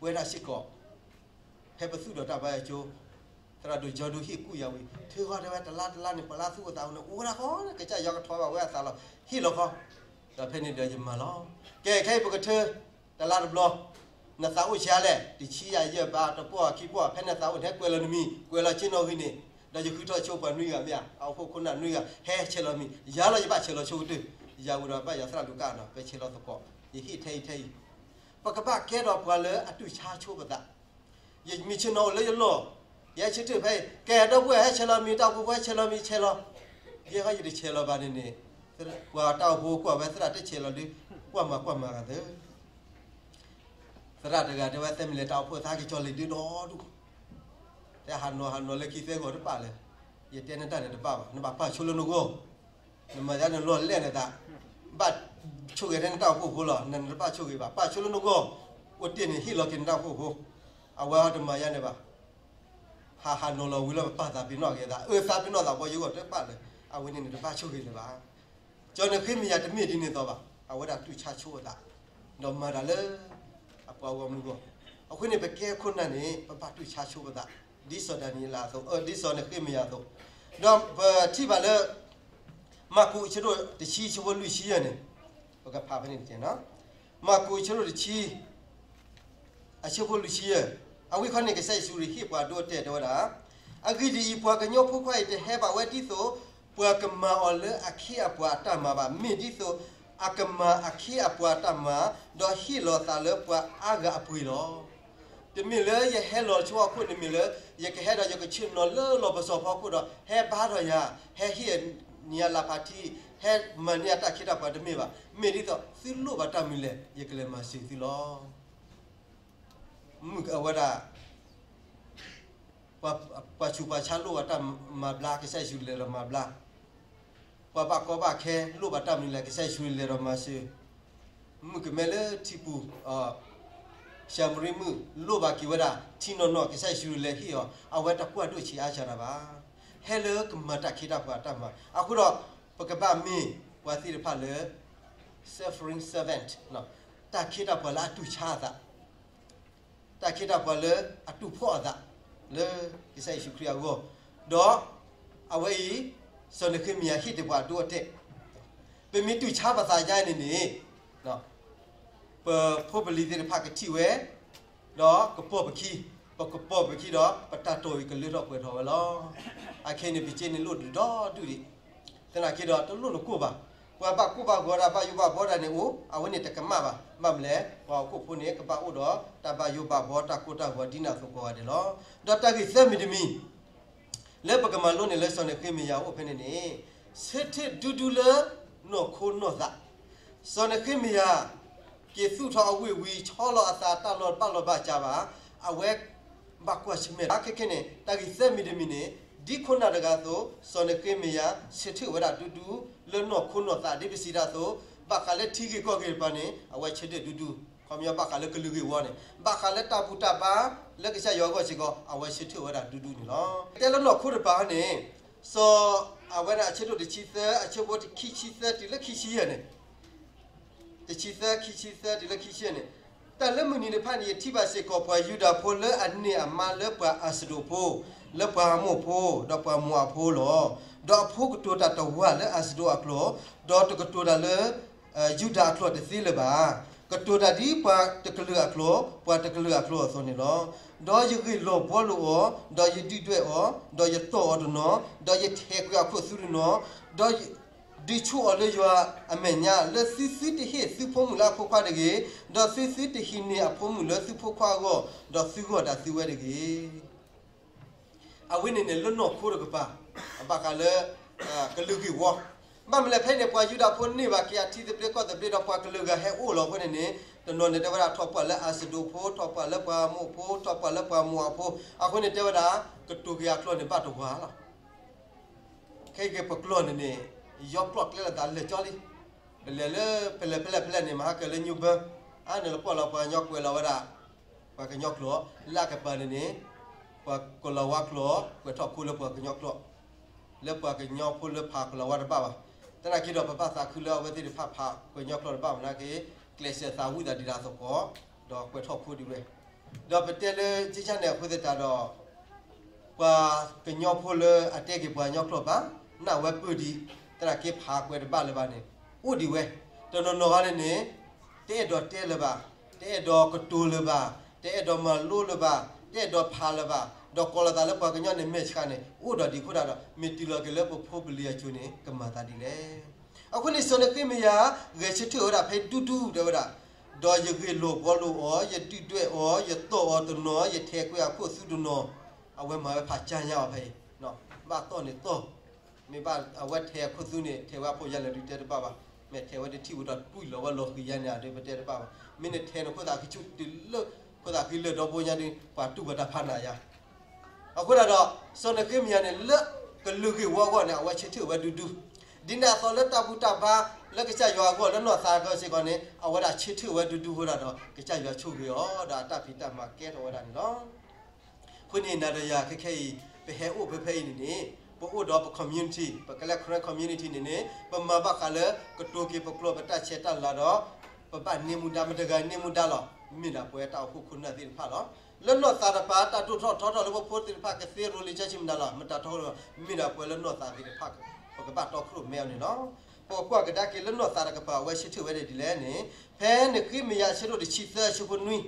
ပဝဲဒၣ်စ့ၢ်ကီး ဖဲပသူၣ်ဒီးတၢ်ဘါယွၤကၠိ, သရၣ်ဒိၣ်ကၠီဒိဟ့ၣ်ကူၣ်ယၤဝံၤ ထုးဃီတဲဝဲ တလါတလါန့ၣ် ပှၤလၢသူၣ်အိၣ်သးအိၣ်န့ၣ် အိၣ်ဝဲဒၣ်ဃီ ကစၢ်ယွၤကထီဘၣ်ဝဲအသးလီၤ ဟ့ၣ်လီၤဃီ, ဒီးဖဲန့ၣ်ဒီးယမၤလီၤ. ကဲ ခဲအံၤပကထၢ တလါတဘျီ, နသးအိၣ်ဆံးလဲၣ်, တဆံယၤယဲၢ်ဘး တပီၢ်ခံပီၢ် ဖဲနသးအိၣ်န့ၣ် ဟဲကွဲးလီၤနမံၤ ကွဲးလီၤက့နီၣ်ဂံၢ်န့ၣ်, ဒီးယဃုထီၣ်ဆိပှၤနွံဂၤမ့ၢ်ဧါ, အအိၣ်ဖှိၣ်ခိၣ်နၢ်နွံဂၤ ဟဲဆဲးလီၤမံၤ, ယၤလီၤယဘၣ်ဆဲးလီၤဆိကတၢၢ်, ယၤဝံၤဒီးဘၣ်ယၤသရၣ်ဒိၣ်ကၣ်နီၤ ပဆဲးလီၤသကိး, ယဟ့ၣ်ထဲအံၤထဲအံၤ, ပကဘၣ်ကဲထီၣ်ပှၤလၢအတူၢ်ဆါဆိပသး ယမ့ၢ်ဆ့ၣ်နီၤအိၣ်လၢယလီၢ်, ယဟဲဆၢထၢၣ်ဖဲအံၤ ကဲဒီပုၢ်ဝဲၢ်ဟဲဆဲးလီၤမံၤ တၢ်အိၣ်ဖှိၣ်ဖိဟဲဆဲးလီၤမံၤဆဲးလီၤ, ယဲဃီယတဆဲးလီၤဘၣ်န့ၣ်န့ၣ်, ပှၤတၢ်အိၣ်ဖှိၣ်ဖိကွၢ်ဝဲသရၣ်တဆဲးလီၤဒုး, ကွၢ်မၤကွၢ်မၤဂၤသၢ သရၣ်တဂၤတဲဝဲသဲမ့ၢ်လဲၤတၢ်အိၣ်ဖှိၣ်သးက့ၤကၠီလံၤဒုးဒီဒူၣ်, တဲဟးနီၤဟးနီၤလၢခံသၢဂီၤတပာ်လၢၤ, ယတဲနတၢ်န့ၣ်တဘၣ်ဘၣ် နဘၣ်ပာ်ဆိလၢနဂီၢ် နမၤဒ်နလီၢ်လဲၣ်နသး, ဘၣ်ဆိၣ်ဂ့ၤထဲနတၢ်အိၣ်ဖှိၣ်ဖိလီၤ နတဘၣ်ဆိၣ်ဂ့ၤဘၣ် ပာ်ဆိလၢနဂီၢ်, အိၣ်တ့ၢ်န့ၣ်ဟ့ၣ်လီၤက့ၤနတၢ်အိၣ်ဖှိၣ်ဖိ, အဝဲအတမၤယါန့ၣ်ဘၣ်, ဟးဟးနီၤလီၤဝံၤလီၤပပာ်သးပ့ၤနီၣ်က့ၤသး အၢသးပ့ၤနီၣ်သးဘီယဂီၢ်တပာ်လၢၤ, အဝဲန့ၣ်နတဘၣ်ဆိၣ်ဂ့ၤလၢၤဘၣ်. ကၠီနဃ့မယၤတမ့ၢ်ဒ်န့ၣ်သိးဘၣ်, အဝဲဒၣ်တူၢ်ဆါဆိပသး, ဒီးမၤတၢ်လၢ အပှၤဂီၢ်မုၢ်ဂီၢ်, အဃိန့ၣ် ပကဲခိၣ်နၢ်န့ၣ် ပဘၣ်တူၢ်ဆါဆိပသး, ဒ်စီၤဒၤနံးယ့လးအသိး, ဒ်စီၤနဃ့မယၤအသိး, ဒီးပထံၣ်ဘၣ်လၢ မၢ်ကူးအဆၢဒိၣ်တဆံ အဆၢဖိလွံၢ်ဆံယဲၢ်န့ၣ်, ပကဖးဖဲန့ၣ်တက့ၢ်နီၤ, မၢ်ကူးအဆၢဒိၣ်တဆံ အဆၢဖိလွံၢ်ဆံယဲၢ်, အဝဲခီန့ၣ် ကစၢ်ယ့ၣ်ၡူးခရံာ်ဟ့ၣ်ပှၤဒိအတဲာ်တဲဝဲဒၣ်, အဂ့ၢ်ဒ်အံၤ, ပှၤကညီဖိခွါအံၤတဟဲဘၣ်ဝဲဒ်သိး ပှၤကမၤအီၤလၢအခ့အပှၤအတၢ်မၤဘၣ်, မ့ၢ်ဒ်သိး အကမၤအခ့အပှၤအတၢ်မၤ, ဒီးဟ့ၣ်လီၤသးလၢပှၤအါဂၤအပှ့ၤလီၤ. တမ့ၢ်လၢယဟဲလီၤဆူဟီၣ်ခိၣ်န့ၣ်မ့ၢ်လၢ ယကဟဲဒီးယကဆ့ၣ်နီၤလၢလီၢ်ပစီၤဖီခိၣ်ဒီး ဟဲဘါထီၣ်ယၤ, ဟဲဟ့ၣ်န့ၢ်ယၤလၢ်ဖးထံ, ဟဲမၤန့ၢ်ယၤတၢ်ခ့တၢ်ပှၤတမ့ၢ်ဘၣ်. မ့ၢ်ဒ်သိးသုလိၣ်ဘၣ်တၢ်မနုၤလဲၣ် ယကလဲၤမၤစၢၤသုလီၤ. မုၢ်အဝဲဒၣ် ပှၤဆူးပှၤဆါလိၣ်ဘၣ်တၢ်မၤဘျါ ကစၢ်ယ့ၣ်ၡူးလဲၤဒီးမၤဘျါ, ပှၤဘၣ်ကီဘၣ်ခဲလိၣ်ဘၣ်တၢ်မနုၤလဲၣ် ကစၢ်ယ့ၣ်ၡူးလဲၤဒီးမၤစၢၤ, မုၣ်ကမဲလၢထံပူၤ ၡၤမရံမုၣ်လိၣ်ဘၣ်က့ၤဝဲဒၣ် ထံနီၢ်နီၢ် ကစၢ်ယ့ၣ်ၡူးလဲၤဟ့ၣ်အီၤ, အဝဲတကွၢ်ဒိၣ်ဆံးအါစှၤတၢ်ဘၣ်. ဟဲလၢကမၤတၢ်ခ့တၢ်ပှၤအတၢ်မၤ, အဃိဒီး ပကဘၣ်မ့ၢ်ပှၤသ့ၣ်တဖၣ်လၢ suffering servant, တၢ်ခ့တၢ်ပှၤလၢအတူၢ်ဆါအသး, တၢ်ခ့တၢ်ပှၤလၢအတူၢ်ဖှီၣ်အသး လၢကစၢ်ယ့ၣ်ၡူးခရံာ်အဂီၢ်, ဒီးအဝဲအံၤ စီၤနဃ့မယၤဟ့ၣ်တ့ၢ်ပှၤဒိအတဲာ်, ပမ့ၢ်တူၢ်ဆါပသးယါန့ၣ်န့ၣ် ပဖိပလံၤသ့ၣ်တဖၣ်ကထံၣ်ဝဲ, ဒီးကပိာ်ပခံ, ပကပိာ်ပခံဒီး ပတၢ်တိာ်အံၤကလၢထီၣ်ပှဲၤထီၣ်ဝဲလီၤ. အခဲအံၤန့ၣ် ပစ့န့ၣ်လိၣ်ဒုးဒီဒူၣ်ဒံး, သနာ်က့ဒီးတလိၣ်နကိၢ်ဘၣ်. ပှၤဘၣ်ကိၢ်ဘၣ်ဂီၤတၢ်ဘၣ်ယိၣ်ဘၣ်ဘှီတၢ်န့ၣ်အိၣ်, အဝဲန့ၣ်တကမၣ်ဘၣ်. ဘၣ်မနုၤလဲၣ်, ပှၤဟီၣ်ခိၣ်ဖိန့ၣ်ကဘၣ်အိၣ်ဒီးတၢ်ဘၣ်ယိၣ်ဘၣ်ဘှီတၢ်ကိၢ်တၢ်ဂီၤဒ်န့ၣ်အသိးကိးဂၤဒဲးလီၤ. ဒီးတၢ်ဂ့ၢ်သၢမံၤတမံၤ လၢပကမၤလိန့ၣ်လၢစီၤနဃ့မယၤအအိၣ်ဖဲန့ၣ်န့ၣ်, ဆၢထၢၣ်ဒူဒူလၢနီၢ်ခိနီၢ်သး, စီၤနဃ့မယၤ က့ၤသူၣ်ထီၣ်အဝ့ၢ်ဝံၤ ဆီလီၤအသးတၢ်လီၢ်ဘၣ်လီၢ်ဘၣ်စးဘၣ်, အဝဲဘၣ်ကွၢ်ဆၢၣ်မဲာ်တၢ်ခဲခဲန့ၣ် တၢ်ဂ့ၢ်သၢမံၤတမံၤန့ၣ်, ဒ်ခိၣ်နၢ်တဂၤအသိး စီၤနဃ့မယၤ ဆၢထၢၣ်ဝဲဒၣ်ဒူဒူ လၢနီၢ်ခိနီၢ်သးဒ်ပစံးတၢ်အသိး, ဘၣ်ဃးလၢထံဂ့ၢ်ကီၢ်ဂ့ၢ်တဖၣ်န့ၣ် အဝဲဆၢထၢၣ်ဒူဒူ ခီပညီဘၣ်ဃးလၢကလုာ်ဂ့ၢ်ဝီန့ၣ် ဘၣ်ဃးလၢတၢ်ဘူၣ်တၢ်ဘါ လၢကစၢ်ယွၤအဂီၢ်စ့ၢ်ကီး အဝဲဆၢထၢၣ်ဝဲဒၣ်ဒူဒူန့ၣ်လီၤ. တဲလၢနီၢ်ခိတပၤန့ၣ် စီၤအဝဲဒၣ်အဆၢဒိၣ်တဆံသၢ အဆၢဖိခံဆံသၢတုၤလၢခံဆံယဲၢ်န့ၣ် တဆံသၢ ခံဆံသၢတုၤလၢခံဆံယဲၢ်န့ၣ်, တၢ်လၢမုၢ်နံၤတဖၣ်န့ၣ် ယထံၣ်ဘၣ်စ့ၢ်ကီး ပှၤယူဒၤဖိလၢအန့ၢ်အမါလၢပှၤအၤစဒိၣ်ဖိ, လၢပှၤအမိၣ်အဖိ, ဒီးပှၤမိၣ်အဖိလီၤ. ဒီးအဖိကတိၤတၢ်တဝၢလၢအၤစဒိၣ်အကျိာ်, ဒီးတကတိၤတၢ်လၢ ယူဒၤအကျိာ်တသ့လၢၤဘၣ်. ကတိၤတၢ်ဒ်ပှၤတကလုာ်အကျိာ်, ပှၤတကလုာ်အကျိာ်အသိးန့ၣ်လီၤ. ဒီးယဂ့ၢ်လိာ်ဘှီလိာ်အီၤ, ဒီးယဒုၣ်ဒွဲၣ်အီၤ, ဒီးယတီၢ်အီၤတနီၤ, ဒီးယထဲးကွံာ်အခိၣ်သူတနီၤ, ဒီးဒုးဆူၣ်အီၤလၢယွၤအမဲာ်ညါ, လၢသုသုတဟ့ၣ်သုဖိမုၣ်လၢအဖိခွါတဂ့ၤ, ဒီးသုသုတဟံးန့ၢ်အဖိမုၣ်လၢသုဖိခွါအဂီၢ်, ဒီးသုဂီၢ်ဒၣ်သုဝဲတဂ့ၤ. အဝဲန့ၣ်န့ၣ်လၢနီၢ်ခိတကပၤ, ဘၣ်ဃးလၢ ကလုာ်ဂ့ၢ်ဝီ, ဘၣ်မနုၤလဲၣ်ဖဲအံၤန့ၣ် ပှၤယူဒၤဖိန့ၢ်ဘၣ်က့ၤအထံသဘျ့ကီၢ်သဘျ့ဒီးပှၤကလုာ်ဂၤဟဲအိၣ်လီၤအဃိန့ၣ်န့ၣ်, တနီၤန့ၣ်တဲဝဲဒၣ်ထီၣ်ပှၢ်လၢအၤစဒိၣ်ဖိ, ထီၣ်ပှၢ်လၢပှၤမိၣ်ဖိ, ထီၣ်ပှၢ်လၢပှၤမိၣ်အဖိ, အဃိန့ၣ်တဲဝဲဒၣ် ကတိၤက့ၤအကျိာ်န့ၣ်ဘၣ်တဝၢလီၤ. ခဲအံၤက့ၤပကျိာ်န့ၣ်န့ၣ် ယီကျိာ်ကျဲလိာ်သးလၢာ်ကၠီလံ. ပလဲၤလၢ ဖဲလဲၣ်ဖဲလဲၣ်ဖဲလဲၣ်န့ၣ် မဟါကၢၤလၢညိဘၢ, အါန့ၣ်လၢပှၢ်လီၤပှၤကညီကွဲးလီၤဝဲဒၣ် ပှၤကညီကျိာ်, လၢအကပၤန့ၣ်န့ၣ် ပှၤကလီၤဝါကျိာ် ကွဲးထီၣ်ခိလၢပှၤကညီကျိာ်, လၢပှၤကညီဖိလၢဖးကလီၤဝါတဘၣ်ဘၣ်. သနာ်က့ဒီးပဘၣ်သးခုလၢအဝဲသ့ၣ်တဖၣ်ဖးကညီကျိာ်တဘၣ်မနုၤက့, ကျဲးစၢးသးဝံၣ်သးဒံးဒၣ်သကိး, ဒီးကွဲးထီၣ်ခိဒံးဝဲ, ဒီးပတဲလၢကၠ့ဆၣ်န့ၣ်အဃိသတးဒီး ပှၤကညီဖိလၢအတဲက့ၤပှၤကညီကျိာ်ဘၣ်, နၢ်ဝဲပၢၢ်ဒံး, သနာ်က့ဖးကွဲးတဘၣ်လၢၤဘၣ်န့ၣ် အိၣ်ဒံးဝဲ, တနီၤနီၤဂၤန့ၣ်န့ၣ် တအဲၣ်ဒိးတဲလၢၤဘၣ်, တအဲၣ်ဒိးကတိၤလၢၤဘၣ်, တအဲၣ်ဒိးမၤလိလၢၤဘၣ်, တအဲၣ်ဒိးဖးလၢၤဘၣ်, ဒီးကိးလီၤသးလၢပှၤကညီန့ၣ်မဲာ်ဆှးန့ၣ် အိၣ်ဒီးဒံးအဃိသတးဒီး မ့ၢ်တုၤလီၤက့ၤလၢပဖိပလံၤအစိၤန့ၣ် ကမၤသးဒ်လဲၣ်. အဃိန့ၣ် စီၤနဃ့မယၤ ဂဲၤဆၢထၢၣ်ဝဲဒၣ်ဖဲဒူဒူတဲဝဲဒၣ်, ဒီးယဂ့ၢ်လိာ်ဘှီလိာ်အီၤ, ယဒုၣ်ဒွဲၣ်အီၤ, ယတီၢ်အီၤတနီၤ, ယထဲးကွံာ်အခိၣ်သူတနီၤ, အဝဲမၤဝဲဖးကၠါညါအီၤဖဲအံၤ, ဘၣ်တီၢ်န့ၣ်တီၢ်, မ့ၢ်ဘၣ်အဝဲထဲးအခိၣ်သူန့ၣ် ထဲးဝဲအဖိယါလဲၣ်ဒုးတဲတဘၣ်ဘၣ်, မ့ၢ်ထဲးဝဲတထံၣ်ဝံၤဒီး တွံၢ်လီၤဝဲလီၤဃံၤယါန့ၣ် အဒုးပတဲတဘၣ်ဘၣ်, မ့ၢ်နထဲးနခိၣ်သးဃံဆူၣ်တုၤလၢ ခိၣ်သးဃံလၢာ်ဒီဘိညါဒုး ပှၤတူၢ်ဘၣ်တၢ်ဖးနးယါ အဃိသတးဒီး စီၤနဃ့မယၤန့ၣ် လၢကလုာ်ဂ့ၢ်ဝီအဂီၢ်န့ၣ် အဝဲဆၢထၢၣ်ဝဲဒူဒူ, ဒ်န့ၣ်အသိးလၢတၢ်ဘူၣ်တၢ်ဘါ လၢကစၢ်ယွၤအဂီၢ်လၢနီၢ်သးအဂီၢ်စ့ၢ်ကီးန့ၣ် အဝဲဒၣ်ဆၢထၢၣ်ဝဲဒူဒူအဃိသတးဒီး ကစၢ်ယွၤဆိၣ်ဂ့ၤအီၤ ဒီးအတၢ်ဖံးတၢ်မၤကဲထီၣ်ဝဲဒၣ်န့ၣ်လီၤ. အဃိန့ၣ် နၤဒီးယၤခဲခဲအံၤ ပဟဲအိၣ်ဖဲဖဲအံၤန့ၣ်န့ၣ် ပအိၣ်ဒီးပ community, ပကလဲၤ Karen community န့ၣ်န့ၣ် ပမၤဘၣ်ဃးလၢကတိၤက့ၤပကျိာ်ပတၢ်ဆဲးတၢ်လၤဒီး ပဘၣ်န့ၢ်မူဒါ မတၤတဂၤန့ၢ်မူဒါလီၤ, မ့ၢ်ဒၣ်ပဝဲတၢ်အိၣ်ဖှိၣ်ခိၣ်နၢ်သ့ၣ်တဖၣ်လီၤ. လၢနီၢ်သးတပၤတၢ်ဒိၣ်ထီၣ်ထီထီၣ်လၢပဖိသ့ၣ်တဖၣ်ကသ့ရိၤလံ ကၠၢ်ဆံမနုၤလီၤ, မတၤထီၣ်လီၤ, မ့ၢ်ဒၣ်ပဝဲလၢနီၢ်သးသ့ၣ်တဖၣ် ပကဘၣ်တီခိၣ်ရိၣ်မဲအီၤန့ၣ်လီၤ. ပကကွၢ်ကဒါက့ၤလၢနီၢ်သးတကပၤ အဝဲဆၢထၢၣ်ဝဲဒၣ်ဒ်လဲၣ်န့ၣ် ဖဲနဃ့မယၤအဆၢဒိၣ်တဆံသၢအဆၢဖိနွံ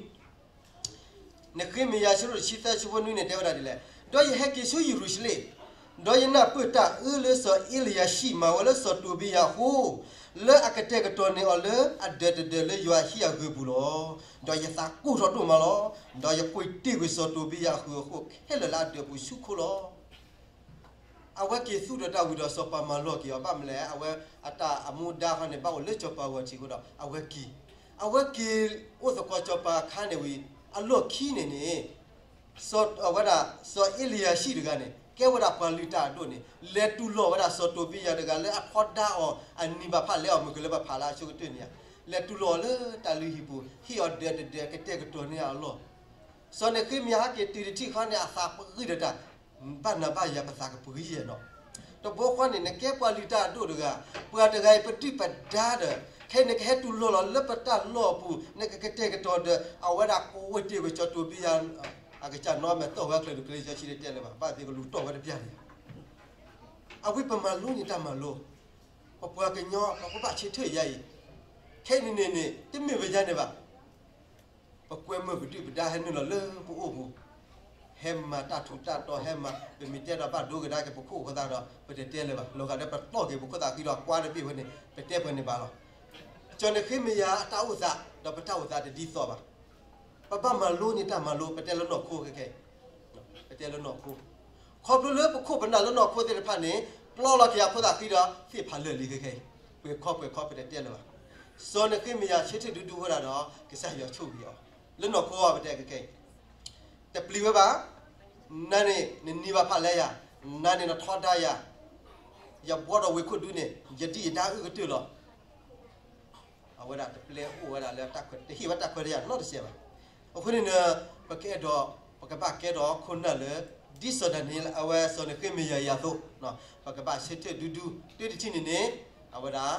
နဃ့မယၤအဆၢဒိၣ်တဆံသၢအဆၢဖိနွံန့ၣ် တဲဝဲဒၣ်ဒ်လဲၣ်, ဒီးယဟဲက့ၤဆူယရူၤၡလ့ၣ်, ဒီးယနၢ်ပၢၢ်တၢ်အၢလၢစီၤအ့လံယၤဟံးမၤဝဲလၢစီၤတိဘံယၤအဃိ, လၢအကတဲာ်ကတီၤန့ၢ်အီၤလၢအဒၢးတဒၢးလၢယွၤအဟံၣ်အဂ့ၢ်အပူၤလီၤ. ဒီးယသးကိၢ်ထီၣ်ဒိၣ်မးလီၤ. ဒီးယကွံာ်တ့ၢ်ကွံာ်စီၤတိဘံယၤအဃုာ်အဃိ ခဲလၢာ်လၢအဒၢးပူၤဆူခိလီၤ. အဝဲက့ၤသူၣ်ဒီးတၢ်ဝံၤဒီးစီၤပၤမၤလိာ်က့ၤအီၤ ဘၣ်မနုၤလဲၣ်, အဝဲအတၢ်အမူဒါခီန့ၣ် ဘၣ်အိၣ်လၢစီၤပၤဂီၢ်ထံးအဃိဒီး အဝဲက့ၤ, အဝဲက့ၤအိၣ်သကိးစီၤပၤအခါန့ၣ်ဝံၤ အလီၢ်ခံန့ၣ်န့ၣ် စီၤ, အဝဲဒၣ် စီၤအ့လံယၤဟံးတဂၤန့ၣ် ကဲဝဲဒၣ်ပှၤလုၢ်တၢ်အဒိၣ်န့ၣ် လဲၤတူၢ်လိာ်ဝဲဒၣ်စီၤတိဘံယၤတဂၤလၢအထီဒါအီၤ အနံၤဘၣ်ဖၣ်လဲအီၤ မုၢ်ကလၢဘၣ်ဖးလၢအဆိကတၢၢ်န့ၣ်ဧါ, လဲၤတူၢ်လိာ်အီၤလၢတၢ်လုၢ်ဟံၣ်ပူၤ ဟ့ၣ်အီၤဒၢးတဒၢး ကတဲာ်ကတီၤန့ၢ်အီၤအလီၢ် စီၤနဃ့မယၤဟဲက့ၤတုၤတထံၣ်ခီန့ၣ် အသးပဂံၢ်ဒီးတၢ်, ဘၣ်နၤဘၣ်ယၤပသးကပဂံၢ်ယဲၢ်နီၤ. တဘျီဃီန့ၣ် နကဲပှၤလုၢ်တၢ်အဒိၣ်တဂၤ, ပှၤတဂၤအံၤပဒုၣ်ပဒါဒီး ခဲအံၤနကဟဲတူၢ်လိာ်လီၤလၢပတၢ်လီၢ်အပူၤ, နကကတဲာ်ကတီၤဒီး အဝဲဒၣ်ကဝ့ၤတ့ၢ်ကွံာ်စီၤတိဘံယၤ အကစၢ်နီၢ်မဲာ်တီၢ်ဝဲချၢးဒုးကလၢယီဆံတတဲလၢၤဘၣ်, ဘၣ်သ့ၣ်ကလူၤတီၢ်ဝဲတပျၢ်န့ၣ် အဝဲပမၤလိန့ၢ်တၢ်မၤလိ, ပပှၤကညီ ပကဘၣ်ဆၢထၢၣ်ယါအံၤ, ခဲအံၤန့ၣ်န့ၣ် တမ့ၢ်ဝဲယါန့ၣ်ဘၣ်. ပကွဲမုာ်ပဒုၣ်ပဒါဟဲနုာ်လီၤလၢပအိၣ်ပူၤ, ဟဲမၤတၢ်ထူးတၢ်တီၤ ဟဲမၤ, ပမ့ၢ်တဲဒီးဘၣ်ဒိကဒါက့ၤပခိၣ်အဃိသတးဒီး ပတတဲလၢၤဘၣ်. လီၤဂာ်ဒီးပတီၢ်က့ၤပခိၣ်သးဃံဒီးကွၢ်တဘ့ၣ်ဝဲန့ၣ် ပတဲပှဲၤန့ၣ်ဘၣ်လီၤ. စီၤနဃ့မယၤအတၢ်အိၣ်သး ဒီးပတၢ်အိၣ်သးတဒ်သိးဘၣ်. ပဘၣ်မၤလိန့ၢ်တၢ်မၤလိ ပတဲလၢနီၢ်ခိခဲခဲ ပတဲလၢနီၢ်ခိ, ခီဖျိလၢပခိၣ်ပနၢ်လၢနီၢ်ခိသ့ၣ်တဖၣ်န့ၣ် ပျီလီၤက့ၤအခိၣ်သးဃံဒီး သ့ၣ်ဖးလၢာ်လံခဲခဲအံၤ, ပှဲၤခီပှဲၤခီပတဲတဲလၢၤဘၣ်. စီၤနဃ့မယၤဆၢထၢၣ်ဒူဒူဝဲဒၣ်ဒီး ကစၢ်ယွၤဆိၣ်ဂ့ၤအီၤ, လၢနီၢ်ခိအီၤပတဲခဲခဲအံၤ, တပျံၤဝဲဘၣ်. နၤန့ၣ် နနံၤဘၣ်ဖးလဲယၤ, နၤန့ၣ်နထီဒါယၤ, ယဘှီဒီးဝ့ၢ်ခိၣ်ဒူန့ၣ် ယဒံၣ်ယဒါအုၣ်ကတၢၢ်လီၤ. အဝဲဒၣ်တပျဲအိၣ်ဝဲဒၣ်လၢတၢ်ခွဲး တဟ့ၣ်ဝဲတၢ်ခွဲးတၢ်ယာ်နီတစဲးဘၣ်. အဃိန့ၣ် ပကအဲၣ်ဒိး ပကဘၣ်ကဲထီၣ်ခိၣ်နၢ်လၢ ဒ်စီၤဒၤနံးယ့လး အဝဲစီၤနဃ့မယၤအသိး, ပကဘၣ်ဆၢထၢၣ်ဒူဒူ တုၤတထံၣ်န့ၣ်န့ၣ် အဝဲဒၣ်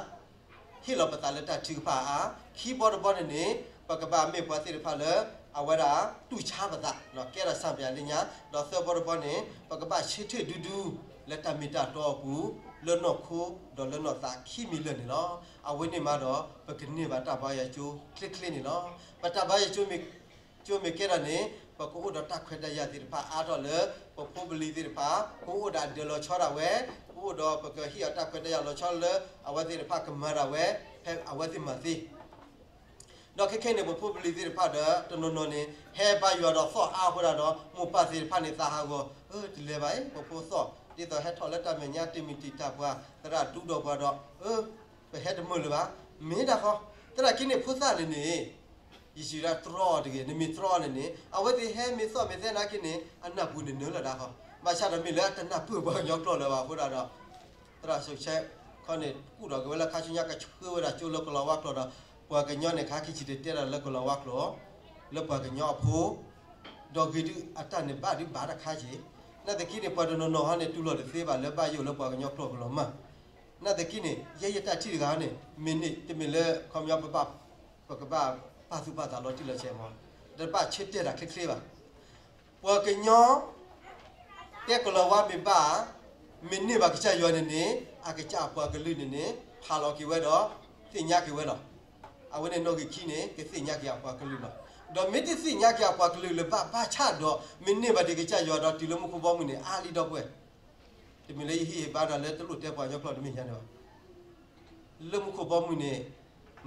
ဟ့ၣ်လီၤပသးလၢတၢ်ထုကဖၣ်အါ, ခံဘီတဘီန့ၣ်န့ၣ် ပကဘၣ်မ့ၢ်ပှၤသ့ၣ်တဖၣ်လၢ အဝဲဒၣ် တူၢ်ဆါပသး ကဲထီၣ်ဆၣ်ပယၤလၢညါ, ဒီးသၢဘီတဘီန့ၣ် ပကဘၣ်ဆၢထၢၣ်ဒူဒူ လၢတၢ်မ့ၢ်တၢ်တီအပူၤ လၢနီၢ်ခိဒီးလၢနီၢ်သးခံမံၤလၢာ်န့ၣ်လီၤ. အဝဲန့ၣ်မးဒီး ပကန့ၢ်ဘၣ်တၢ်ဘါယွၤကၠိချ့ချ့န့ၣ်လီၤ. ပတၢ်ဘါယွၤကၠိမ့ၢ် ကၠိမ့ၢ်ကဲထီၣ်န့ၣ် ပကအိၣ်ဒီးတၢ်ခွဲးတၢ်ယာ်သ့ၣ်တဖၣ်အါထီၣ်လၢ ပဖိပလံၤသ့ၣ်တဖၣ် ကအိၣ်ဒီးအဒၢးလီၤဆီဒၣ်ဝဲ, ကအိၣ်ဒီးပကဟ့ၣ်အီၤတၢ်ခွဲးတၢ်ယာ်လီၤဆီလၢ အဝဲသ့ၣ်တဖၣ်ကမၤဒၣ်ဝဲ ဖဲအဝဲသ့ၣ်မၤသ့ ဒီးခဲခဲန့ၣ် ပဖိပလံၤသ့ၣ်တဖၣ်ဒီး တနီၤနီၤန့ၣ် ဟဲဘါယွၤဒီးသီၣ်အါအဃိဒၣ်ဒီး မိၢ်ပၢ်သ့ၣ်တဖၣ်န့ၣ်သးဟးဂီၤ, အၢ တလဲၤဘၣ်အံၤ ပဖိသီၣ် ဒ်သိးဟဲထီၣ်လၢတၢ်မဲာ်ညါ တမ့ၢ်တံာ်တာ်ပှၤ သရၣ်ဒူဒီးပှၤဒီး အၢ ပဟဲတမုာ်လၢၤဘၣ်. မ့ၢ်ဒၣ်ဃီ သနာ်က့န့ၣ် ဖိသၣ်န့ၣ်န့ၣ် ယစံးဒၣ်တြီအီၤတဂ့ၤ, နမ့ၢ်တြီအီၤန့ၣ်န့ၣ် အဝဲသ့ၣ်ဟဲမ့ၢ်သီၣ်မ့ၢ်သဲနာ်က့န့ၣ် အနၢ်ပူၤန့ၣ်နၢလၢၤဒၣ်ဃီ, ဘၣ်ဆၣ်ဒီးမ့ၢ်လၢအတနၢ်ပၢၢ်ပှၤကညီကျိာ်လၢၤဘၣ်အဃိဒၣ်ဒီး သရၣ်စိၤဆဲးခီန့ၣ် ကူၣ်ဒီးက့ၤဝဲလၢခါဆူညါ ကဆှၢဝဲဒၣ်ကၠိလၢကလီၤဝါကျိာ်ဒီး ပှၤကညီန့ၣ် ခါခံဆံတတဲတၢ်လၢကလီၤဝါကျိာ် လၢပှၤကညီအဖိ ဒီးဂ့ၤဒုးအတၢ်န့ၣ်ဘၣ်ဒုးဘၣ်တခါက့ၤ, နာ်သက့န့ၣ် ပှၤတနီၤနီၤဟီန့ၣ် တူၢ်လိာ်တသ့ဘၣ်လၢဘၣ်ယိၣ်လၢပှၤကညီကျိာ်ကလီၤမၢ်, နာ်သက့န့ၣ် ယဲယတၢ်ထံၣ်တဂၤန့ၣ် မ့ၢ်န့ၣ် တမ့ၢ်လၢခီပညီ ပဘၣ် ပကဘၣ်ပာ်သူၣ်ပာ်သးလီၤတံၢ်လီၤဆဲးမး, တဘၣ်ဆၢတဲာ်တၢ်ချ့ချ့ဘၣ်. ပှၤကညီ တဲကလီၤဝါမ့ၢ်ဘၣ် မ့ၢ်န့ၢ်ဘၣ်ကစၢ်ယွၤန့ၣ်န့ၣ် အကစၢ်အပှၤကလုာ်န့ၣ်န့ၣ် ဖးလီၤက့ၤဝဲဒီး သ့ၣ်ညါက့ၤဝဲလီၤ. အဝဲန့ၣ်နီၣ်ဂံၢ်ခံန့ၣ် ကသ့ၣ်ညါက့ၤအပှၤကလုာ်လီၤ. ဒီးမ့ၢ်တသ့ၣ်ညါက့ၤအပှၤကလုာ်လၢၤဘၣ် ဘၣ်ဆၣ်ဒီး မ့ၢ်န့ၢ်ဘၣ်ဒံးကစၢ်ယွၤဒီးတုၤလၢမူခိၣ်ဘီမုၢ်န့ၣ် အါလံဒီပုၢ်ဝဲၢ်, တမ့ၢ်လၢယဟ့ၣ်ဘါဒီးလၢတလိၣ်တဲပှၤကညီကျိာ်တမ့ၢ်ညါန့ၣ်ဘၣ်. လၢမူခိၣ်ဘီမုၢ်န့ၣ်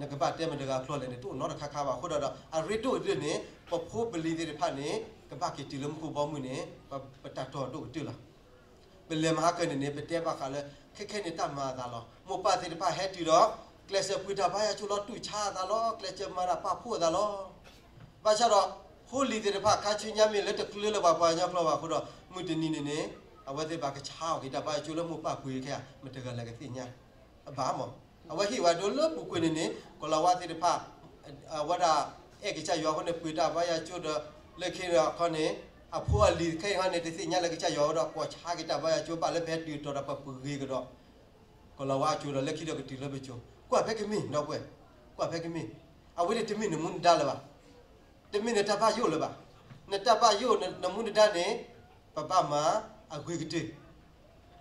နကဘၣ်တဲမတၤတဂၤကျိာ်လဲၣ်န့ၣ် တအိၣ်နီတခါခါဘၣ်. အဃိဒီး အရ့ဒိၣ်ကတၢၢ်န့ၣ် ပဖိပလံၤသ့ၣ်တဖၣ်န့ၣ် ကဘၣ်က့ၤတုၤလၢမူခိၣ်ဘီမုၢ်န့ၣ် ပတၢ်တီၢ်ဒိၣ်ကတၢၢ်လီၤ. ပလဲၤမဟါကၢန့ၣ်န့ၣ် ပတဲဘၣ်ဃးလၢ ခဲခဲန့ၣ်တၢ်မၤအသးလီၤ. မိၢ်ပၢ်သ့ၣ်တဖၣ်ဟဲတုၤဒီး ကျဲးစၢးပှ့ၤတၢ်ဘါယွၤကၠိလီၤ တူၢ်ဆါအသးလီၤ ကျဲးစၢးမၤတၢ်ပာ်ဖှိၣ်အသးလီၤ. ဘၣ်ဆၣ်ဒီး ဖိလံၤသ့ၣ်တဖၣ် ခါဆူညါမ့ၢ်လၢတကျၢလၢၤဘၣ်ပှၤကညီကျိာ်ဘၣ်အဃိဒီး မုၢ်တနံၤန့ၣ်န့ၣ် အဝဲသ့ၣ်ဘၣ်ကဆါအီၤက့ၤတၢ်ဘါယွၤကၠိလၢမိၢ်ပၢ်ပှ့ၤခဲအံၤ မတၤတဂၤလဲၣ်ကသ့ၣ်ညါ အဘၣ်မး. အဝဲဟ့ၣ်ဝဲဒၣ်လၢပူၤကွံာ်န့ၣ်န့ၣ် ကီၤလၤဝါသ့ၣ်တဖၣ် အဝဲဒၣ် အဲၣ်ကစၢ်ယွၤအဃိန့ၣ် ပှ့ၤတၢ်ဘါယွၤကၠိဒီး လၢခံဒီးခီန့ၣ် အဖိအလံၤခဲအံၤန့ၣ် တသ့ၣ်ညါလၢကစၢ်ယွၤအဃိဒီး ကိးဆါက့ၤတၢ်ဘါယွၤကၠိ ဘၣ်လၢပဟဲတုၤတီၤဒီးပပှ့ၤဂ့ၤကဒီး ကီၤလၤဝါကၠိဒီး လၢခံဒီးကတုၤလၢပကၠိ ကွၢ်ဖဲကမ့ၢ် ဒီပုၢ်ဝဲၢ် ကွၢ်ဖဲကမ့ၢ်. အဝဲန့ၣ်တမ့ၢ်နမူနဒါလၢၤဘၣ်. တမ့ၢ်နတၢ်ဘၣ်ယိၣ်လၢၤဘၣ်. နတၢ်ဘၣ်ယိၣ် နမူနဒါန့ၣ် ပဘၣ်မၤအဂ့ၤကတၢၢ်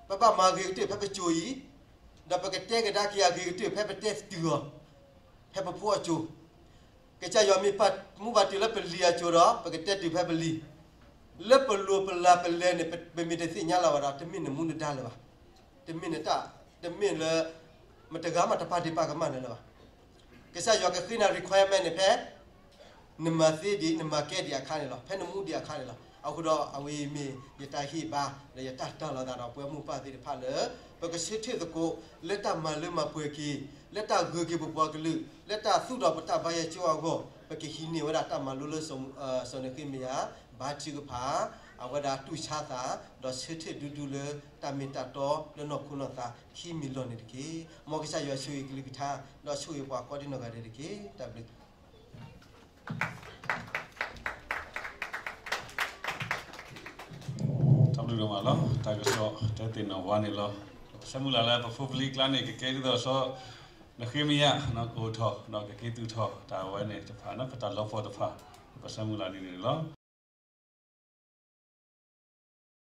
ပဘၣ်မၤဂ့ၤကတၢၢ်ဖဲပကၠိအံၤ, ဒီးပကတဲကဒါက့ၤအဂ့ၤကတၢၢ်ဖဲပတဲတုၤအီၤ ဖဲပဖိအကၠိ. ကစၢ်ယွၤမ့ၢ်ပာ်မူဘၣ်တုၤလၢပလံၤအကၠိဒီး ပကတဲတုၤဖဲပလံၤ, လၢပလိၤပလၤပလဲၤန့ၣ် ပမ့ၢ်တသ့ၣ်ညါလၢၤဘၣ်ဒီး တမ့ၢ်နမူနဒါလၢၤဘၣ်. တမ့ၢ်နတၢ်, တမ့ၢ်လၢ မတၤတဂၤမးတပာ်ဒ့ၣ်ပာ်ကမၣ်နၤလၢၤဘၣ်. ကစၢ်ယွၤကဃ့နၤ requirement န့ၣ်ဖဲ နမၤသ့ဒံး နမၤကဲဒံးအခါန့ၣ်လီၤ. ဖဲနမူဒံးအခါန့ၣ်လီၤ. အဃိဒီးအဝဲအံၤမ့ၢ်ယတၢ်ဟ့ၣ်ဘါ ဒီးယတၢ်တၢ်လီၤသးဒီးပဝဲမိၢ်ပၢ်သ့ၣ်တဖၣ်လၢ ပကဆၢထၢၣ်သကိး လၢတၢ်မၤလၢမၤပှဲၤက့ၤ, လၢတၢ်ဂုာ်က့ၤပပှၤကလုာ်, လၢတၢ်သူၣ်ထီၣ်ပတၢ်ဘါယွၤကၠိအဂီၢ်, ပကဟံးန့ၢ်ဝဲဒၣ်တၢ်မၤလိလၢ စီၤနဃ့မယၤ ဘါထုကဖၣ် အဝဲဒၣ်တူၢ်ဆါသး ဒီးဆၢထၢၣ်ဒူဒူလၢတၢ်မ့ၢ်တၢ်တီလၢနီၢ်ခိနီၢ်သးခံမံၤလီၢ်န့ၣ်တက့ၢ်. မ်ကစၢ်ယွၤဆိၣ်ဂ့ၤကလုၢ်ကထါ ဒီးဆိၣ်ဂ့ၤပှၤကိးဒံနီၢ်ဂၤဒဲးတက့ၢ်. တၢ်ဘျုး တၢ်ဘျုးဒိၣ်မးလီၤ. တၢ်ကစီၣ်တဲသ့ၣ်နီၣ်ဝါန့ၣ်လီၤ. ပဆၢမုၢ်လၢ်လၢပဖိပလံၤကျါန့ၣ် ကကဲဒ်သိးစီၤနဃ့မယၤ ကအိၣ်ထီၣ် ဒီးကက့ၤသူၣ်ထီၣ်တၢ်ဝဲန့ၣ်တဖၣ် ပတၢ်လီၤပှီၢ်တဖၣ် ပဆၢမုၢ်လၢ်ဒ်န့ၣ်န့ၣ်လီၤ.